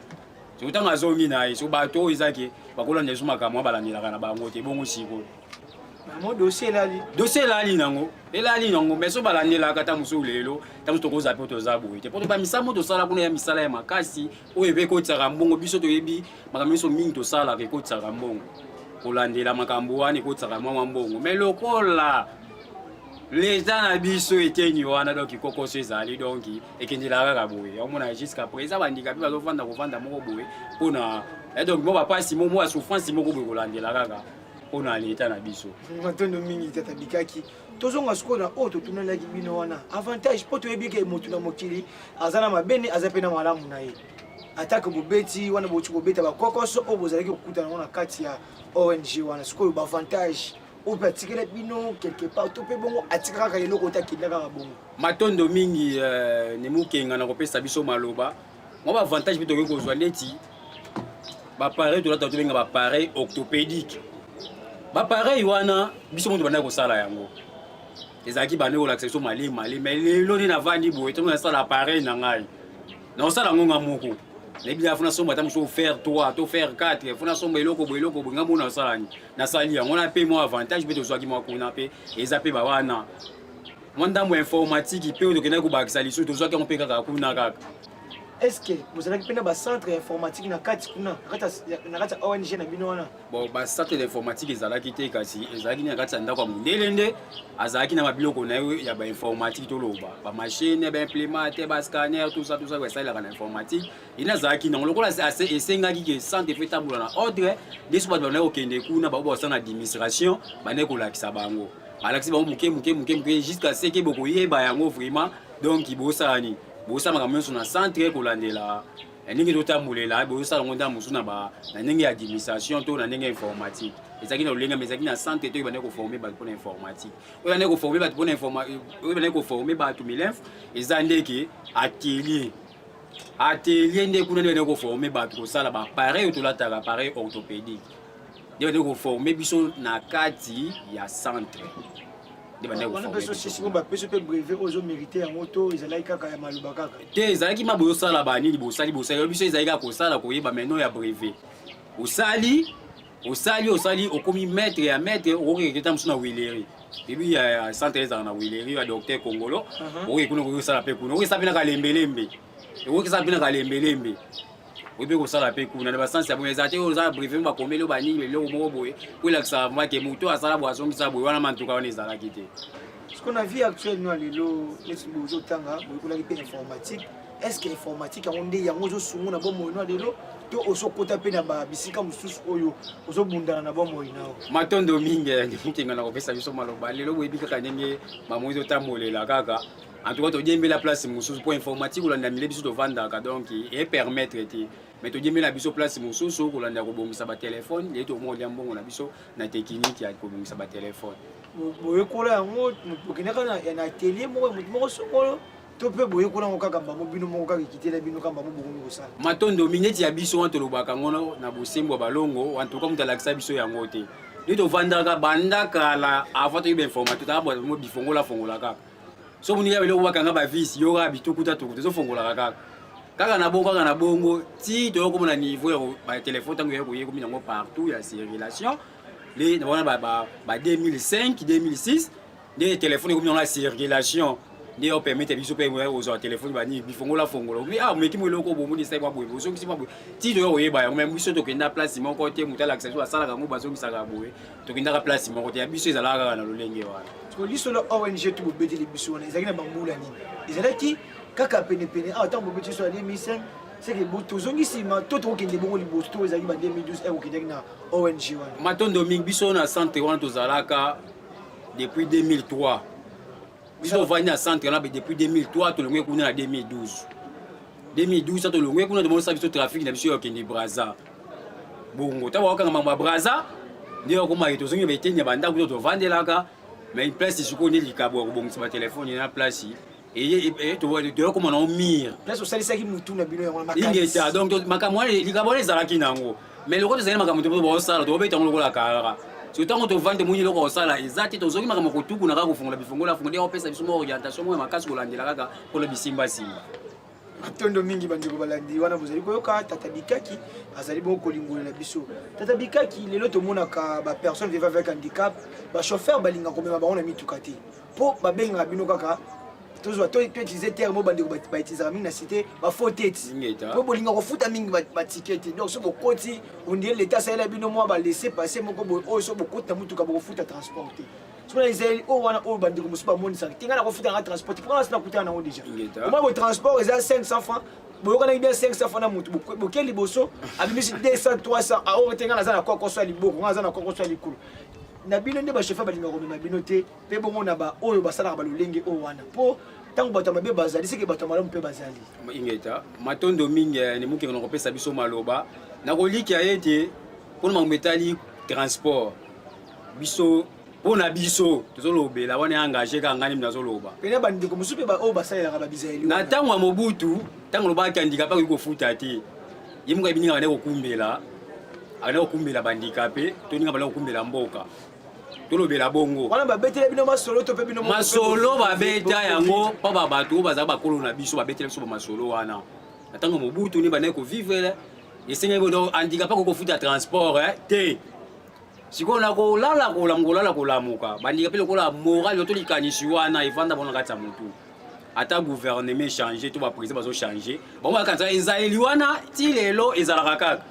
Soki ntango azongi na ye, soki bato oyo eza ke bakolandela lisusu makambo wana balandelaka na bango te, bongo sikoyo. Mo dossier elali. Dossier elali nango, elali nango, mais soki balandelaka ata mosusu lelo, ata mosusu tokozala mpe toza boye te. Po ba misala mo tosala kuna ya misala ya makasi, oyo mpe ekotisaka mbongo, biso toyebi makambo nyonso mingi tosalaka ekotisaka mbongo. Kolandela makambo wana ekotisaka mwa mwa mbongo. Mais lokola leta na biso eteni wana donc kokoso ezali donc ekendelaka kaka boye, omona jusqu'à présent bandika mpe bazofanda kovanda moko boye mpona donc mo bapasi mo mwa souffrance moko boye kolandela kaka mpona leta na biso. Matondo mingi tata Bikaki. Tozonga sikoyo na oyo totunelaki bino wana avantage, mpo toyebi ke motu na mokili aza na mabene, aza mpe na malamu na ye. Atake bobeti wana bouti kobeta bakokoso oyo bozalaki kokutana yango na kati ya ONG wana, sikoyo baavantage oyo mpe atikela bino quelque part to mpe bongo atika kaka eloko te, akenda kaka bongo? Matondo mingi eh, Nemukenga na kopesa biso maloba. Mwa baavantage mpe tokoki kozwa neti bapareil tolata, tobenga bapareil orthopédique. Bapareil wana biso moto bandaki kosala yango, ezalaki bande kolakisa biso malemi malemi. Mais lelo nde navandi boye, ntango nasala appareil na ngai, naosala yango nga moko, nayebi faut nasomba ata mosusu fer 3 to fer 4, faut nasomba eloko boye, eloko boye, nga moko nasala nini, nasali yango wana. Mpe mwa avantage mpe tozwaki mwa kuna mpe eza mpe bawana mwa ndambo ya informatique mpe oyo tokendaki kobakisa lisusu, tozwaki yango mpe kaka kuna kaka. Est ce que bozalaki mpe na bacentre ya informatique na kati kuna, na kati ya ONG na bino wana? Bon, bacentre d'informatique ezalaki te, kasi ezalaki na kati ya ndako ya mondele nde azalaki na babiloko na ye ya bainformatique, toloba bamachine, baimprimante, bascanner, tout ça, tout ça basalelaka na informatique. Ye azalaki nango. Lokola esengaki ke centre faut etambola na ordre nde so bato bandaki kokende kuna, bango basala na administration, bandaki kolakisa bango, balakisi bango moke moke moke moke jusqu'à ce ke bokoyeba yango vraiment. Donc bosala nini? Bosala makambo nyonso na centre kolandela ndenge totambolela, bosala yango nda mosusu na ndenge ya administration to na ndenge ya informatique. Ezalaki na lolenge, mais ezalaki na centre te oyo bandaki koforme bato mpona informatique. Oyo bandaki koforme bato mpona, oyo bandaki koforme bato milinf, eza ndeke atelier. Atelier nde kuna nde bandaki koforme bato kosala bapareil oyo tolataka, appareil orthopédique, nde bandaki koforme biso na kati ya centre. Nde bandaki wana mpe sosi bapesi mpe brevet oyo ozomérite yango, to ezalaki kaka ya maloba kaka? Te, ezalaki ma boyosala banini, bosali bosali biso, ezalaki kaka kosala koyeba meno ya brevet. Osali, osali, osali, okomi maître ya maître, okoki ta mosusu na Huilerie. Ebi ya centre ezala na Huilerie ya docteur Kongolo, okoki kuna, okoki kosala mpe kuna, okoki kosala mpe na Kalembelembe, okoki kosala mpe na Kalembelembe, oyebi kosala mpe kuna na basansi ya boye. Eza te oyo oza brevet, bakomeli oyo banini, eloko moko boye po elakisaka vraiment ke moto asala boye, azongisa boye wana. Mantuka wana ezalaki te. Parce que na vie actuelle no ya lelo, neti bozotanga, boyekolaki mpe informatique, est ce que informatique yango nde yango ozosungu na bomoi no ya lelo, to ozokota mpe na bisika mosusu oyo ozobundana na bomoi na yo? Matondo mingi Mokenga na kopesa biso maloba. Lelo boyebi kaka ndenge bamoi totambolela kaka. En tout cas todiembela place mosusu mpo informatique kolanda mile biso tovandaka, donc epermettre te, mais todiembela biso place mosusu kolanda kobongisa batelefone. Lelo tokoma kolia mbongo na biso na technique ya kobongisa batelefone. Boyekola yango, bokendaka na atelier moko ya motu moko songolo, to mpe boyekola yango kaka bango bino moko, kaka ekitela bino kaka bango bokomi kosala? Matondo mingi. Neti ya biso wana tolobaka ngo na bosembo ya balongo, en tout cas moto alakisa biso yango te. Nde tovandaka banda kala, avant toyeba informatique, totaka bifongola fongola kaka. So moni ya biloko bakanga bavisi yo kaka bitukuta tukuta, ezofongolaka kaka kaka na bongo, kaka na bongo ti toyokomona niveau ya batelefone. Ntango ya koyekomi yango partout ya circulation nde wana ba 2005 2006 nde telefone ekomi yango na circulation, nde opermettre biso mpe ozwa telefone banini bifongola fongola. Ah, omeki mo eloko bomoni esali mwa boye, ozongisi mwa boye ti toya koyeba yango. Mais biso tokenda place moko te moto alakisa biso basalaka yango, bazongisaka boye. Tokendaka place moko te, ya biso ezalaka kaka na lolenge wana. Lisolo ONG to bobeteli biso wana ezalaki na bambula nini? Ezalaki kaka penepene awa ntango bobeti biso ya 2005, seke tozongi nsima to tokokende bongo liboso, to ezalaki ba 2012 ere okendaki na ONG wana? Matondo mingi. Biso na centre wana tozalaka. Depuis 2003 biso tovandi na centre na depuis 2003, tolongwe kuna na 2012. 2012 tolongwe kuna, tomonisa biso trafic na biso ya okende Braza. Bongo ntango bakokanga makambo ya Braza, nde okomaki tozongi beteni ya bandako to tovandelaka. Mais place sikoyo nde likabo ya kobongisa batelefone na place toyokoma nango mire. Place osalisaki mutu na bino yango. Ingeta. Donc makambo wana, likambo wana ezalaki nango, mais lokola tozali makambo to bosala, tobeta yango lokola kara. So ntango tovandi, tomoni eloko kosala eza te, tozongi makambo kotukuna kaka, kofungola bifungola fungola, nde opesa biso mwa orientation moko ya makasi kolandela kaka mpona bisimbasimba. Matondo mingi, bandeko balandi. Wana bozali koyoka tata Bikaki azali bongo kolimbolela biso. Tata Bikaki, lelo tomonaka bapersone vivant avec handicap, bachauffeur balingaka komema bango na mituka te, mpo babengaka bino kaka, tozwa toutiliser terme oyo bandeko bautilisaka mingi na cité, bafaux tête, mpo bolinga kofuta mingi baticket te. Donc so bokoti, on dirait l'État asalela bino mwa balaissez-passer moko boye oyo so bokoti na mutuka, bokofuta transport te. Soki ezali oyo wana oyo bandeko mosusu bamonisaka te, ngai nakofutaka nga transport te, mpo nga nakutana nango déjà. Omoi boye, transport eza 500 francs, boyokanaki bien 500 francs na motu, boke liboso, abimisi 200, 300, aoyo te, ngai naza na kokoso ya liboko, ngai naza na kokoso ya likolo na bino. Nde bachauffeur balingaka komema bino te, mpe bongo na baoyo basalaka balolenge oyo wana, mpo ntango bato ya mabe bazali, seke bato ya malamu mpe bazali. Ingeta, matondo mingi ni mokenge na kopesa biso maloba. Nakolikia ete mpona makambo etali transport, biso mpo na biso tozolobela wana engage kaka ngai nimi nazoloba. Pene bandeko mosusu mpe oyo basalelaka babizaleli. Na ntango ya Mobutu, ntango lobaki handicapé akoki kofuta te, ye moko ayebi ndenge abandaki kokumbela, abandaki kokumbela bahandicapé to ndenge abandaki kokumbela mboka, tolobela bongo. Wana babetela bino masolo to mpe bino? Masolo babeta yango mpo babato oyo bazala bakolo na biso babetela biso bamasolo wana. Na ntango Mobutu nde bandaki kovivre, esengeli donc handicapé akoki kofuta transport te. Sikoyo na kolala, kolamuka, kolala, kolamuka, bandika mpe lokola moral to likanisi wana evanda bango na kati ya motu. Ata gouvernement echange to baprésident bazochange, bango bakanisa ezaleli wana ti lelo ezalaka kaka,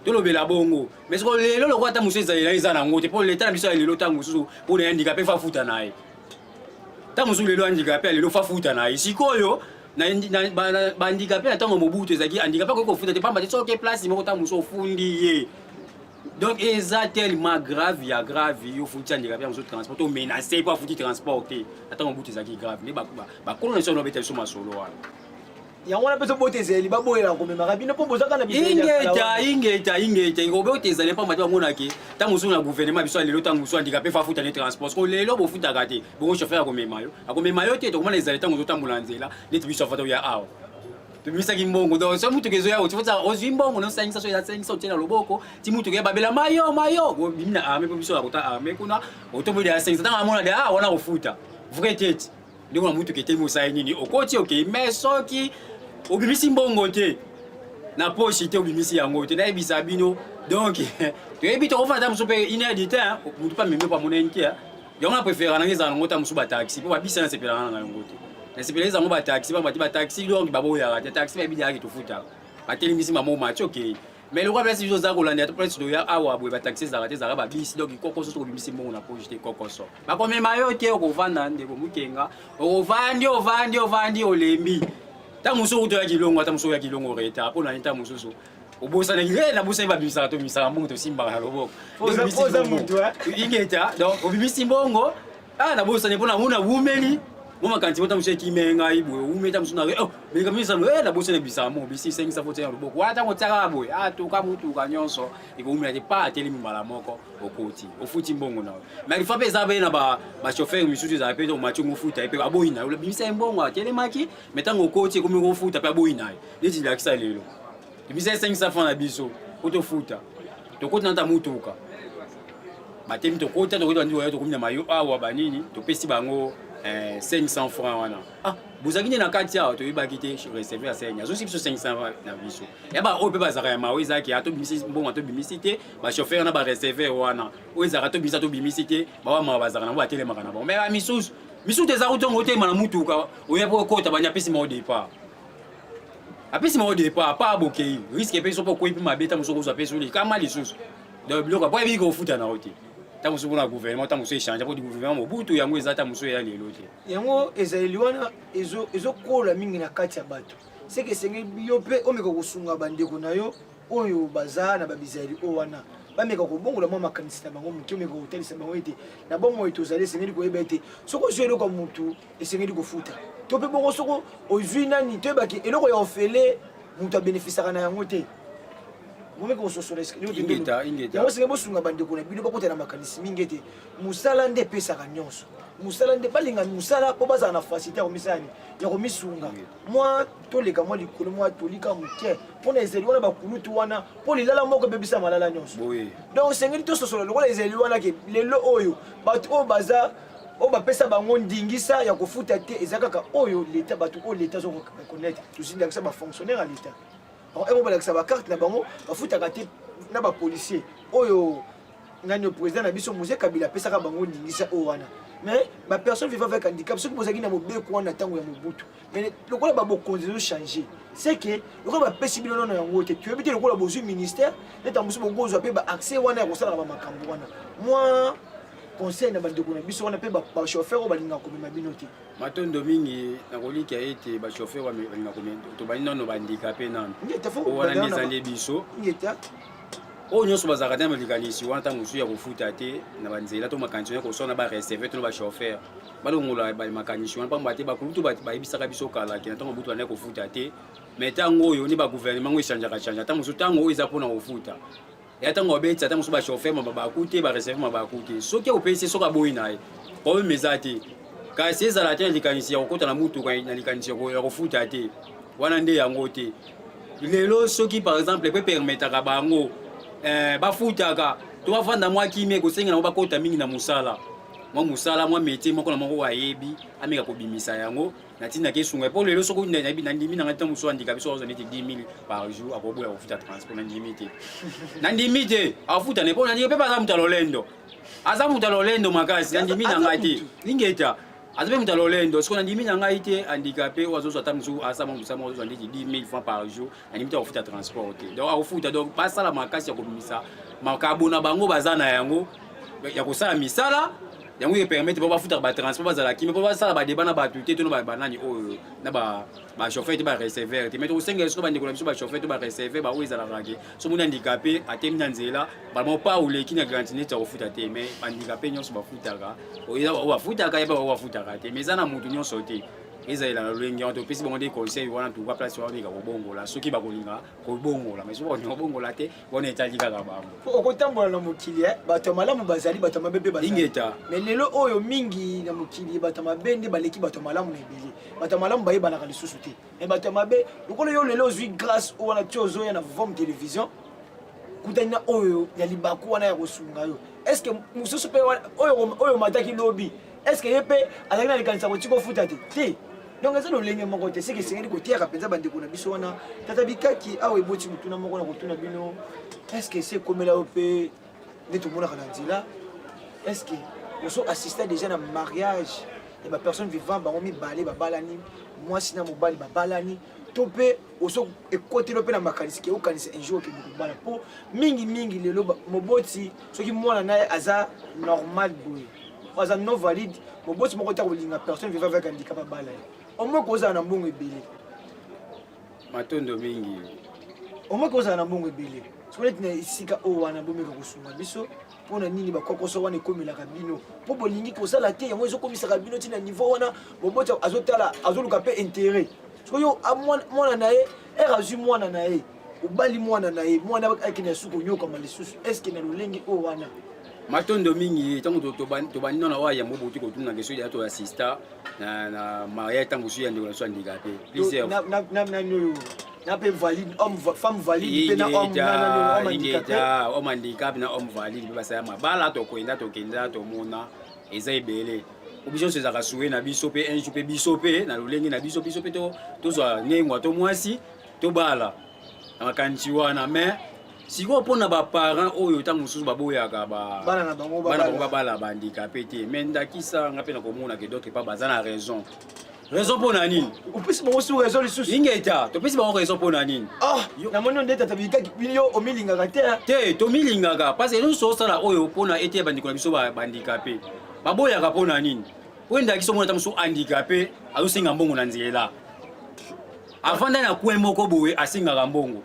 tolobela bongo. Mais sikoyo lelo, lokola ata mosusu ezaleli eza nango te, mpo leta na biso ya lelo, ntango mosusu mpona ya handicapé fafuta na ye, ntango mosusu lelo handicapé ya lelo fafuta na ye. Sikoyo bahandicapé na ntango Mobutu ezalaki handicapé akoki kofuta te, pamba te soki place moko, ntango mosusu ofundi ye, donc eza tellement grave ya grave, yo futi handicapé ya mosusu transport, to menace mpo afuti transport te. Ata Mobutu ezalaki grave, nde bakolo na biso babeta biso masolo wana. Yango wana mpe tobota ezali baboyela komemaka bino mpo bozaka na. Ingeta, ingeta, ingeta. Obota ezali pamba te bamonaki ntango mosusu na gouvernement biso ya lelo, ntango mosusu handicapé fa afuta ne transport. Siko lelo bofutaka te, bongo chauffeur akomema yo, akomema yo te. Tokomona ezali ntango ozotambola nzela neti biso afata oya awa, tobimisaki mbongo. Donc so mutuka ezoya, ozwi mbongo nosangisa, so eza 500, otie na loboko ti mutuka ya babela mayo mayo, obimi na arme mpo biso ya kota arme kuna, otomboli ya 500. Ntango amona de ah wana kofuta vrai tete, ndenge na mutuka etemi, osali nini? Okoti, okei. Mais soki obimisi mbongo te na poche te, obimisi yango te, nayebisa bino, donc toyebi tokofanda ta mosusu mpe une heure du temps, motu mpe amemi mpo amonani te. Yango na préféré nanga ezala nango ta mosusu bataxi, mpo babisa nasepelaka na yango te. Nasepela ezango bataxi, pamba te bataxi donc baboyaka te. Taxi bayebi deyaki tofutaka, batelemisi mamo mati, okei. Mais lokola place biso oza kolanda to place toya awa boye, bataxi ezalaka te, ezalaka babisi. Donc kokoso, soki obimisi mbongo na poche te, kokoso bakomema yo te. Okovanda, ndeko Mokenga, okovandi, ovandi, ovandi, olembi. Ntango mosusu okuta oyaki longo, ata mosusu oyaki longo retard mpo na ye. Ntango mosusu obosanaki, nabosanaki babimisaka, tobimisaka mbongo, tosimbaka na loboko. Ingeta. Donc obimisi mbongo, ah, nabosani mpo namona wumeli mo makanisi mota mosusu ekime ngai boye, owumeli ta mosusu na oh meleka misano, nabosani ebisaka mbongo, bisi esengisa fo tia na loboko wana. Ntango otiaka boye, ah, toka motuka nyonso ekowumela te, pa atelemi mbala moko, okoti, ofuti mbongo na yo. Mais lifa mpe eza mpe na bachauffeur misusu, ezala mpe omati ongo ofuta ye mpe aboyi na yo. Bimisa ye mbongo, atelemaki, mais ntango okoti, ekomi kofuta mpe aboyi na ye. Neti lakisa lelo, tobimisa ye 500 francs na biso po tofuta, tokoti na ta motuka, batemi, tokota, tokoti, bandi oya, tokomi na mayo awa, banini, topesi bango 500 francs wana. Ah, bozalaki nde na kati awa, toyebaki te. Receveur aseni azosi biso 500 francs na biso ya baoyo mpe bazalaka ya mawa. Ezalaki atobimisi mbongo, atobimisi te. Bachauffeur na bareceveur wana oyo ezalaka tobimisi, atobimisi te, bawa mawa bazalaka nango, batelemaka na bango. Mais bamisusu misusu eza kutongo otema na mutuka, oya mpo okota, bani apesi mao départ, apesi mao départ pa bokei, risque mpe so mpo okwei mpe mabe, ntango mosusu okozwa mpe so likama lisusu. Donc biloko po yebi kofuta na yo te. Ntango mosusu mpona gouvernement, ntango mosusu echange, mpo gouvernement Mobutu yango eza, ntango mosusu eya lelo te. Yango ezaleli wana ezokola mingi na kati ya bato, seke esengeli yo mpe omeka kosunga bandeko na yo oyo baza na babizaleli oyo wana. Bameka kobongola mwa makanisi na bango moke, omeka kotalisa bango ete na bomoi tozali, esengeli koyeba ete soki ozwi eloko ya motu esengeli kofuta, to mpe bongo soki ozwi nani, toyebaki eloko ya ofele moto abenefisaka na yango te. Bomeka kososola yango, esengeli bosunga bandeko na bino bakota na makanisi mingi ete mosala nde epesaka nyonso, mosala nde balinga mosala mpo bazala na facilité ya komisala ya komisunga. Mwa toleka mwa likolo mwa tolika moke mpo na ezali wana bakulutu wana mpo lilala moko ebebisa malala nyonso. Donc esengeli tososola lokola ezali wana ke lelo oyo bato oyo baza oyo bapesa bango ndingisa ya kofuta te eza kaka oyo leta, bato oyo leta azo reconnaître, tozindakisa bafonctionnaire ya leta bango balakisa bacarte na bango bafutaka te, na bapolicier oyo nani président na biso Mzee Kabila apesaka bango ndingisa oyo wana. Mais bapersonne vivant avec handicap, soki bozalaki na mobeko wana ntango ya Mobutu, mais lokola babokonzi ezochange, c'est que lokola bapesi bino nono yango te, toyebi te lokola bozwi ministère neti mosusu bokozwa mpe baaccès wana ya kosalaka bamakambo wana. Mwa conseil na bandeko na biso wana mpe bachauffeur oyo balingaka komema bino te. Matondo mingi. Nakolika ete bachauffeur balingaka komema, tobandi nano bahandicapé nano wana nde eza nde biso oyo nyonso bazalaka te na likanisi wana ntango mosusu ya kofuta te na banzela to makanisi wana kosala na bareceveur to na bachauffeur, balongola makanisi wana, pamba te bakulutu bayebisaka biso kala ke na ntango butu bandaki kofuta te. Mais ntango oyo nde bagouvernement ngo echangeaka change, ntango mosusu ntango oyo eza mpona kofuta ya ntango babetisa, ntango mosusu bachauffeur ma babaku te, bareceveur ma baku te. Soki opesi, soki aboyi na ye, problème eza te. Kasi ezala te na likanisi ya kokota na mutuka na likanisi ya kofuta te, wana nde yango te. Lelo soki par exemple epe permetaka bango bafutaka to bafanda mwa kimia, ekosenga nango bakota mingi na mosala, mwa mosala, mwa métier moko na moko oyo ayebi, ameka kobimisa yango na ntina ke esunga. Mpo lelo soki nandimi nanga ntango mosusu andika biso azwa neti 10 000 par jour, akoboya kofuta transport? Nandimi te, nandimi te afuta ne, mpo nandimi mpe aza moto ya lolendo, aza moto ya lolendo makasi. Nandimi na ngai te, lingeta aza mpe moto ya lolendo. Siko nandimi na ngai te handicapé oyo azozwa ata mosusu asala mosala moko, azozwa ndeti 10 000 francs par jour, nandimi te akofuta transport te. Donc akofuta, donc basala makasi ya kobimisa makabo na bango baza na yango ya kosala misala yango, epermettre po bafutaka batransport, bazala kimia, mpo basala badeba na bato te to na banani oyo na bachauffeur te, bareceveur te. Mais tokosengela soki bandeko na biso bachauffeur to bareceveur baoyo ezalaka ke so moni handicapé atemi na nzela, bango pa oleki na gratuit neti akofuta te. Mais bahandicapé nyonso bafutaka, oyo bafutaka yeba oyo bafutaka te, mais eza na motu nyonso te ezalela na lolenge wana. Topesi bango nde conseil wana, tuka place wana meka kobongola soki bakolinga kobongola. Mais soki bakolinga kobongola te, wana etali kaka bango. Po okotambola na mokili, bato ya malamu bazali, bato ya mabe mpe bazali. Ingeta. Mais lelo oyo mingi na mokili bato ya mabe nde baleki bato ya malamu na ebele. Bato ya malamu bayebanaka lisusu te, mais bato ya mabe, lokola yo lelo ozwi grâce oyo wana ti ozoya na Vom Télévision, kutani na oyo ya libaku wana ya kosunga yo, est ce que mosusu mpe oyo oyo omataki lobi, est ce que ye mpe azalaki na likanisi ya kotika ofuta te? Te. Donc eza lolenge moko te, seke esengeli koteyaka mpenza bandeko na biso wana. Tata Bikaki, awa eboti motuna moko na kotuna bino: est ce que ese ekomela yo mpe nde tomonaka na nzela, est ce que oso assista déjà na mariage ya bapersonne vivant, bango mibale babalani, mwasi na mobali babalani, to mpe oso ekoteli mpe na makanisi ke okanisa un jour okende kobala? Mpo mingimingi lelo moboti soki mwana na ye aza normal boye, aza non valide, moboti moko te akolinga personne vivant avec handicap abala ye, au moins kozala na mbongo ebele. Matondo mingi. Au moins kozala na mbongo ebele. Soki neti na esika oyo wana, bomeka kosunga biso. Mpo na nini bakokoso wana ekomelaka bino? Mpo bolingi kosala te, yango ezokomisaka bino ntina niveau wana. Moboti azotala, azoluka mpe intérêt. Soki yo mwana na ye ere azwi mwana na ye, obali mwana na ye, mwana akende ya suki onyokama lisusu, est-ce na lolenge oyo wana? Matondo mingi. Ntango tobandi nano oyo yambo bouti kotuna question ya toassista na mariage ntango mosusu ya ndeko na biso handicapé plusieurs Nani oyo na mpe valide, homme, femme valide mpe na homme, homme handicapé. Homme handicapé na homme valide mpe basala mabala, tokwenda, tokenda, tomona eza ebele. Po biso nyonso ezalaka souhait na biso mpe un jour mpe biso mpe na lolenge na biso, biso mpe tozwa nengwa to mwasi, tobala na makanisi wana. Mais sikoyo mpona baparent oyo ntango mosusu baboyaka bana na bango bana bango babala bahandicapé te, mais ndakisa nga mpe na komona ke d'autre part baza na raison. Raison mpo na nini? Opesi bango su raison lisusu? Ingeta, topesi bango raison mpo na nini? Ah, namoni nde tata Bikaki, yo omilingaka te. Te, tomilingaka parce que nyonso osala oyo mpona ete ya bandeko na biso bahandicapé baboyaka mpo na nini? Po ndakisa omona ata mosusu handicapé azosenga mbongo na nzela, avanda na coin moko boye, asengaka mbongo.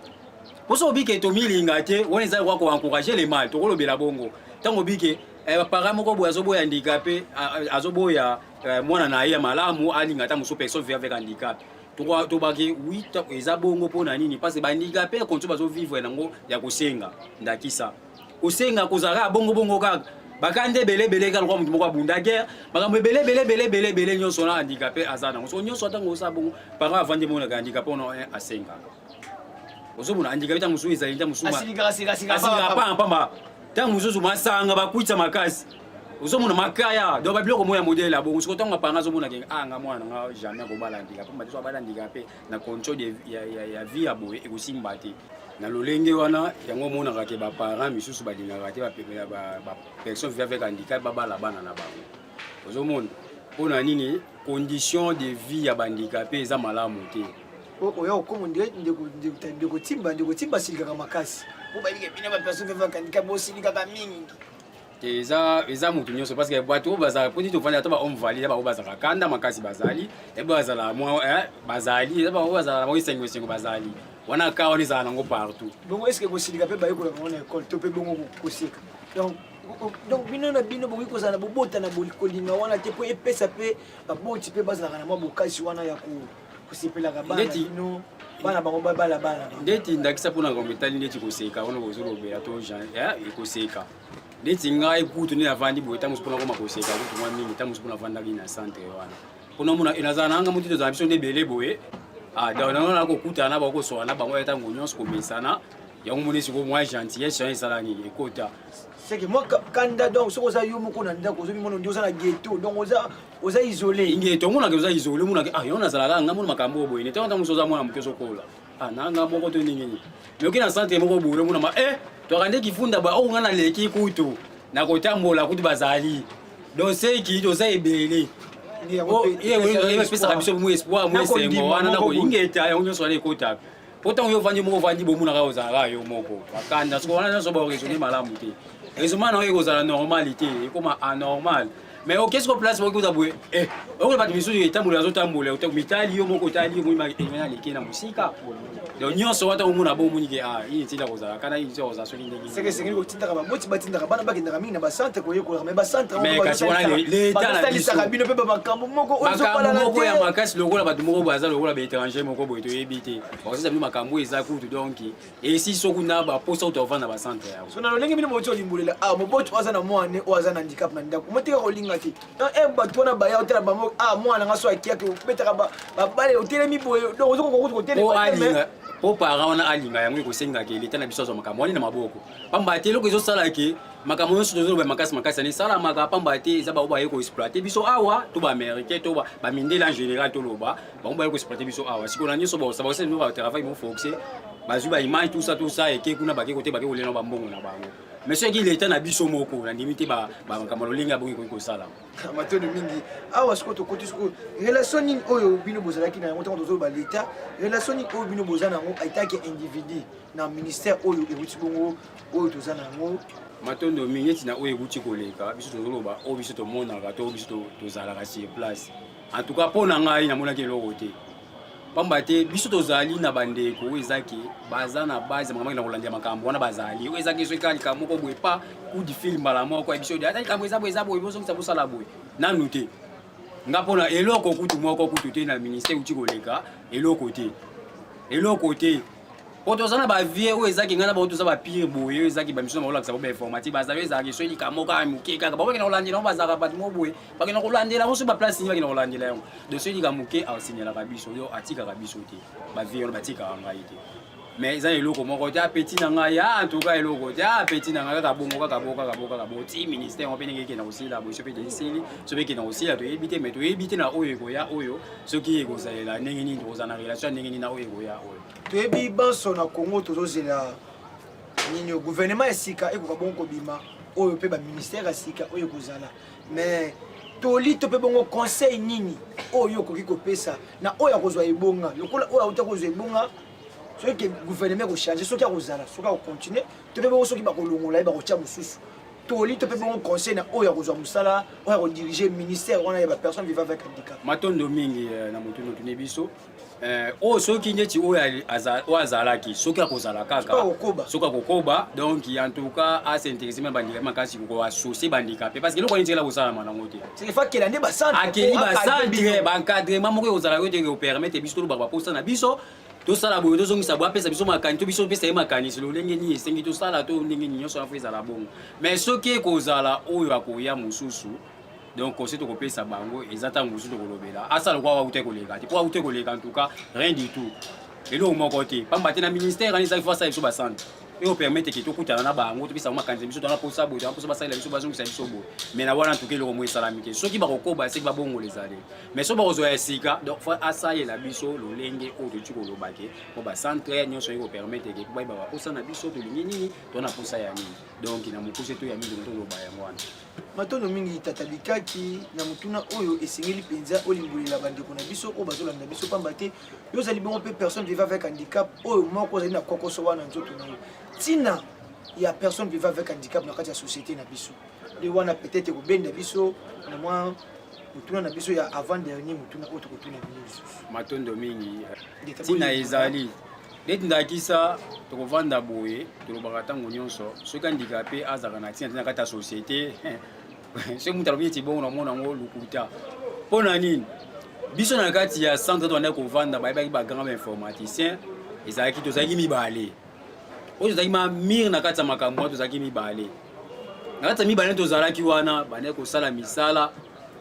Mpo soki obike tomilinga te, wana eza lokola ko encourager le mal, tokolobela bongo. Ntango obike eh, parent moko boye azoboya handicapé, azoboya eh, mwana na ye ya malamu alinga ata mosusu personne vivant avec handicap. Tobaki oui, eza bongo mpo na nini? Parce que ba handicapé condition bazovivre nango ya kosenga ndakisa. Kosenga kozala kaka bongo bongo kaka. Bakanda ebele ebele kaka lokola moto moko abunda guerre, makambo ebele ebele ebele ebele ebele nyonso na handicapé aza nango. So nyonso ntango osala bongo, parent avandi monaka handicapé ono asengaka. Ozomona handicapé ntango mosusu ezali ntango mosusu asilikaka pamba pamba, ntango mosusu masanga bakwitisa makasi, ozomona makaya donc babiloko moko ya modèle ya bongo. Sikoyo ntango apanga azomona ke ah, nga mwana nga jamais akobala handicapé, pamba te so abala handicapé na condition ya vie ya boye ekosimba te. Na lolenge wana yango omonaka ke baparent misusu balingaka te bapersonne vivant avec handicap babala bana na bango. Ozomona mpona nini? Condition de vie ya bahandicapé eza malamu te. Oya okoma ndeko Timba, ndeko Timba asilikaka makasi po bayebike bino bapersonne vivant avec handicap bosilikaka mingi. Te, eza motu nyonso, parce que bato oyo bazala mpo nini tovandi, ata bahomme valide, eza baoyo bazalaka kanda makasi, bazali ebe bazala mwa bazali, eza baoyo bazala mwa esengo esengo, bazali wana ka wana ezala nango partout. Bongo est ce que kosilika mpe bayekolaka ngo na école to mpe bongo koseka? Donc bino na bino bokoki kozala na bobota na kolinga wana te, mpo epesa mpe baboti mpe bazalaka na mwa bokasi wana ya kosepelaka bana bino, bana bango babala bana. Ndeti ndakisa mpona ngambo etali ndeti koseka wana kozolobela to ekoseka, ndeti ngai kutu nde navandi boye, ntango mosusu mpona koma koseka kutu mwa mingi, ntango mosusu mpona avandaki na centre wana, mpona mona nazala nanga motu, tozala biso nde ebele boye. Donc nango nakokutana na bakosola na bango ya ntango nyonso, komesana yango moni sikoyo mwa gentillesse wana esala nini ekota. C'est que moi kanda, donc soki oza yo moko na ndako, ozomimona nde oza na ghetto, donc oza isolé. Ingeto, omonaka oza isolé, omonaka ah, yo nazalaka nga mona makambo oyo boye, ntango ntango mosusu oza mwana moke, ozokola ah, na nga moko to ndenge nini, mais oki na centre moko boye, omona ma eh, toka nde kifunda ba oyo nga naleki kutu na kotambola kutu bazali, donc seki toza ebele, epesaka biso mu espoir, mu esengo wana na koyingeta yango nyonso wana ekotaka. Po ntango yo ovandi moko, ovandi bomonaka ozalaka yo moko, bakanda soko wana nyonso baoraisonne malamu te, raisonnement na yo ekozala normal te, ekoma anormal. Mais oke siko place moki oza boye, okola bato misusu etambola, azotambola, mitali yo moko, otali yo moi aleki na mosika. Donc nyonso wana omona bo omoni ke ah, ini ntina kozala kana, ini ntina kozala soki ndenge. Seke esengeli kotindaka baboti, batindaka bana bakendaka mingi na bacentre koyekolaka, mais bacentre Mais kasi wana leta na biso basalisaka bino mpe bamakambo moko oyo makambo ezobalana moko ya te. Makasi lokola bato moko boye aza lokola baétranger moko boye, toyebi te, bakosalisa bino makambo eza kutu. Donc esi soki na baposa kutu ovanda bacentre yango. So na lolenge bino boti olimbolela, ah, moboti oyo aza na mwana oyo aza na handicap na ndako, motika kolinga te. Donc e bato wana baya otala bango, ah, mwana nga so akiaki obetaka babale, otelemi boye, donc ozokoka kutu po kotelema te, mais alinga, po parent wana alinga yango, ekosengaka leta na biso azwa makambo wana na maboko, pamba te eloko ezosala ke makambo nyonso tozoloba makasi makasi ani esalamaka, pamba te eza bango baye koexploite biso awa, to baaméricain to bamindele en général, toloba bango baye koexploite biso awa. Sikoyo na nyonso bakosala bino batravail mo forcé, bazwi baimage, tout ça tout ça, eke kuna, bake kote, bake kolia na bambongo na bango. Mais soki leta na biso moko, nandimi te bamakambo lolenge ya bongo ekoki kosalama. Matondo mingi. Awa sikoyo tokoti sikoyo relation nini oyo bino bozalaki na yango ntango tozoloba leta, relation nini oyo bino boza na yango en tant que individu na ministère oyo ewuti bongo oyo toza na yango? Matondo mingi. Neti na oyo ekuti koleka, biso tozoloba oyo biso tomonaka to biso tozalaka sur place. En tout cas mpo na ngai namonaki eloko te, pamba te biso tozali na bandeko oyo ezaki baza na base makambo na kolandela makambo wana, bazali oyo ezaki soki kaka likambo moko boye pa coup de fil mbala moko ya biso, ata likambo eza boye, eza boye, bozongisa, bosala boye. Nanu te, nga mpona eloko kutu moko kutu te na ministère euti koleka, eloko te, eloko te. Po toza na bavie oyo ezaki ngai na bango toza bapire boye, oyo ezaki bamisu na bakolakisa bo bainformatique, bazali oyo ezalaki soki likambo kaka moke kaka bakokenda kolandela yango, bazalaka bato moko boye bakenda kolandela yango, soki baplace nini bakenda kolandela yango. Donc soki likambo moke asignalaka biso, yo atikaka biso te, bavie wana batikaka ngai te. Mais eza eloko moko te, apeti na ngai, en tout cas eloko te, apeti na ngai kaka bongo, kaka bongo, kaka bongo, kaka bongo ti ministère yango mpe ndenge ekenda kosila boye. So mpe esili, so mpe ekenda kosila, toyebi te. Mais toyebi te na oyo ekoya oyo soki ekozalela ndenge nini, tokozala na relation ya ndenge nini na oyo ekoya oyo. Toyebi banso na Congo tozozela nini? Gouvernement ya sika ekoka bongo kobima oyo mpe baministère ya sika oyo ekozala, mais toli to mpe bongo conseil nini oyo okoki kopesa na oyo akozwa ebonga lokola oyo auta kozwa ebonga, soki gouvernement ekochange, soki akozala, soki akocontinue to mpe bongo soki bakolongola ye, bakotia mosusu? Toli to mpe bongo conseil na oyo akozwa mosala oyo akodirige ministère wana ya bapersonne vivant avec handicap. Matondo mingi eh, na motu notuni biso eh, oyo soki neti oyo azalaki soki akozala kaka soki akokoba donc en tout cas asinteresse me bandikape makasi koassocie bandikape parce que eloko nini tikala kosalama nango te akela nde bacentre akeli bacentre baencadrement moko ekozala yo te ekopermettre biso tolobaka baposa na biso tosala boye tozongisa boye apesa biso makanisi to biso topesa ye makanisi lolenge nini esengi tosala to ndenge nini nyonso wana ezala bongo. Mais soki ekozala oyo akoya mosusu, donc conseil tokopesa bango eza ntango mosusu tokolobela asala lokola auta koleka te, mpo auta koleka en tout cas rien du tout, eloko moko te, pamba te na ministère wana ezali fo asala biso bacentre oyo permettre ke tokutana na bango, topesa bango makanisi biso tona posa boye, tona posa basalela biso, bazongisa biso boye. Mais na wana en tout cas eloko moko esalami te. Soki bakokoba seki babongola ezali, mais soki bakozwa ya sika, donc fo asalela biso lolenge oyo toti koloba ke po bacentre nyonso ekopermettre ke po bayeba baposa na biso, tolingi nini, tona posa ya nini. Donc na mokuse to ya mingi toloba yango wana. Matondo mingi tata Bikaki na motuna oyo esengeli mpenza olimbolela bandeko na biso oyo bazolanda biso, pamba te yo ozali bongo mpe personne vivant avec handicap oyo moko ozali na kokoso wana nzoto na yo. Ntina ya personne vivant avec handicap na kati ya société na biso nde wana peut-être ekobenda biso na mwa motuna na biso ya avant dernier motuna oyo tokotuna bino lisusu. Matondo mingi. Ntina ezali neti ndakisa tokovanda boye, tolobaka ntango nyonso soki handicapé azalaka na ntina te na kati ya société. Soki moto alobi neti bongo, namona yango lokuta. Mpo na nini? Biso na kati ya centre tobandaki kovanda, bayebaki bagrand informaticien ezalaki, tozalaki mibale oyo tozalaki mamire na kati ya makambo wana. Tozalaki mibale na kati ya mibale tozalaki wana, bandaki kosala misala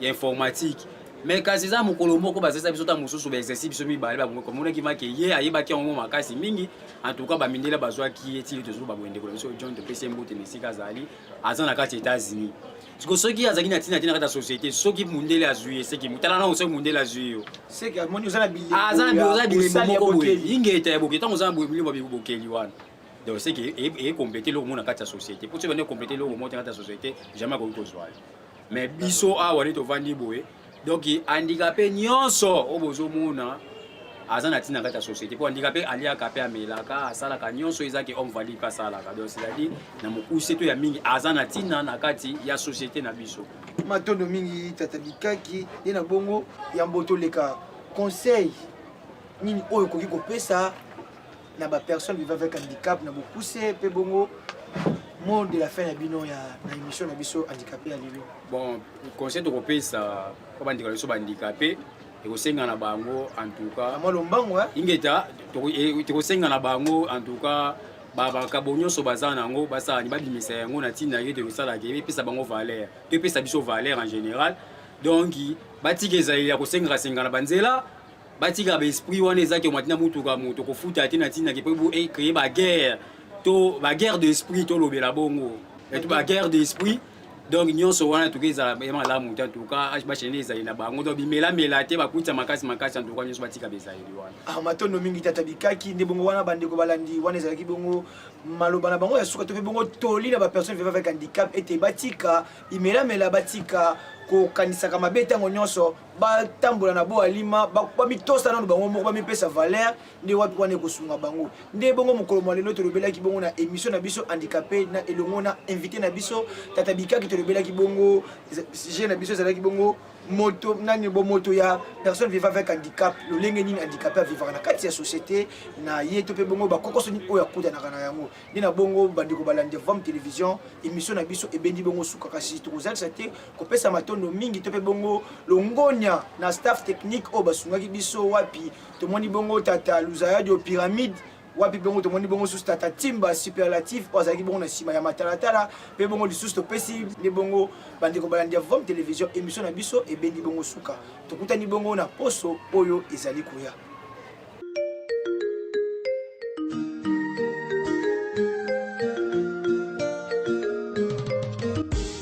ya informatique. Mais kasi eza mokolo moko basalisa biso ta mosusu baexercice, biso mibale bamonaki make ye ayebaki yango makasi mingi. En tout cas bamindele bazwaki ye tili tozoloba boye. Ndeko na biso John, topesi ye mbote na esika azali, aza na kati ya États-Unis. Siko soki azalaki na ntina te na kati ya société, soki mundele azwi ye, seki tala nano, soki mundele azwi yo, aza na bilembo moko boye, ingeta ya bokeli. Ntango oza na bilembo ya bokeli wana, donc c'est que ekomplete eloko moko na kati ya société. Po soki bandi ekomplete eloko moko te na kati ya société, jamais akoki kozwa yo. Mais biso awa nde tovandi boye, donc handicapé nyonso oyo bozomona aza na ntina kati ya société, mpo handicapé aliaka mpe amelaka, asalaka nyonso ezaki homme valide mpe asalaka. Donc c'est-à-dire na mokuse to ya mingi aza na ntina na kati ya société na biso. Matondo mingi tata Bikaki. Ye na bongo yambo toleka, conseil nini oyo okoki kopesa na bapersonne vivant avec handicap na bokuse, mpe bongo mot de la fin na bino ya na émission na biso handicapé ya lelo? Bon, conseil tokopesa mpo bandeko na biso bahandicapé, ekosenga na bango en tout cas mwa lombango. Ingeta, tokosenga na bango en tout cas bakabo nyonso baza nango, basala babimisa yango na ntina ye tokosalaka epesa bango valeur to epesa biso valeur en général. Donc batika ezaleli ya kosengaka-senga na banzela, batika baesprit wana ezaki omati na mutuka, moto kofuta te na ntina ke mpo ecréer baguerre to baguerre d'esprit, tolobela bongo to baguerre d'esprit. Donc nyonso wana tuka ezala malamu te. En tout cas bachaîne ezali na bango, donc bimelamela te, bakuta makasi makasi. En tout cas nyonso batika bezaleli wana. Ah, matondo mingi tata Bikaki. Nde bongo wana bandeko balandi, wana ezalaki bongo maloba na bango ya suka to mpe bongo toli na bapersonne vivant avec handicap ete batika bimelamela, batika kokanisaka mabe ntango nyonso, batambola na bo alima, bamitosa nano bango moko, bamipesa valeur. Nde wapi wana ekosunga bango. Nde bongo mokolo mwa lelo tolobelaki bongo na émission na biso handicapé na elongo na invité na biso tata Bikaki. Tolobelaki bongo sujet na biso ezalaki bongo moto nani bomoto ya personne vivant avec handicap, lolenge nini handicapé avivaka na kati ya société na ye to mpe bongo bakokoso nini oyo akutanaka na yango. Nde na bongo bandeko balandi ya Vam Télévision, émission na biso ebendi bongo suka, kasi tokozalisa te kopesa matondo mingi to mpe bongo longonya na staff technique oyo basungaki biso. Wapi tomoni bongo tata Luzayadio Pyramide, wapi bongo tomoni bongo susu tata Timba Superlatif oyo azalaki bongo na nsima ya matalatala, mpe bongo lisusu topesi. Nde bongo bandeko balandi ya Vom Télévision, émission na biso ebendi bongo suka. Tokutani bongo na poso oyo ezali koya.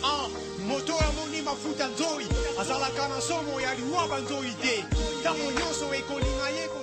Ah, moto amoni mafuta nzoi azalaka na somo ya liwa banzoi te ntango nyonso ekolinga ye.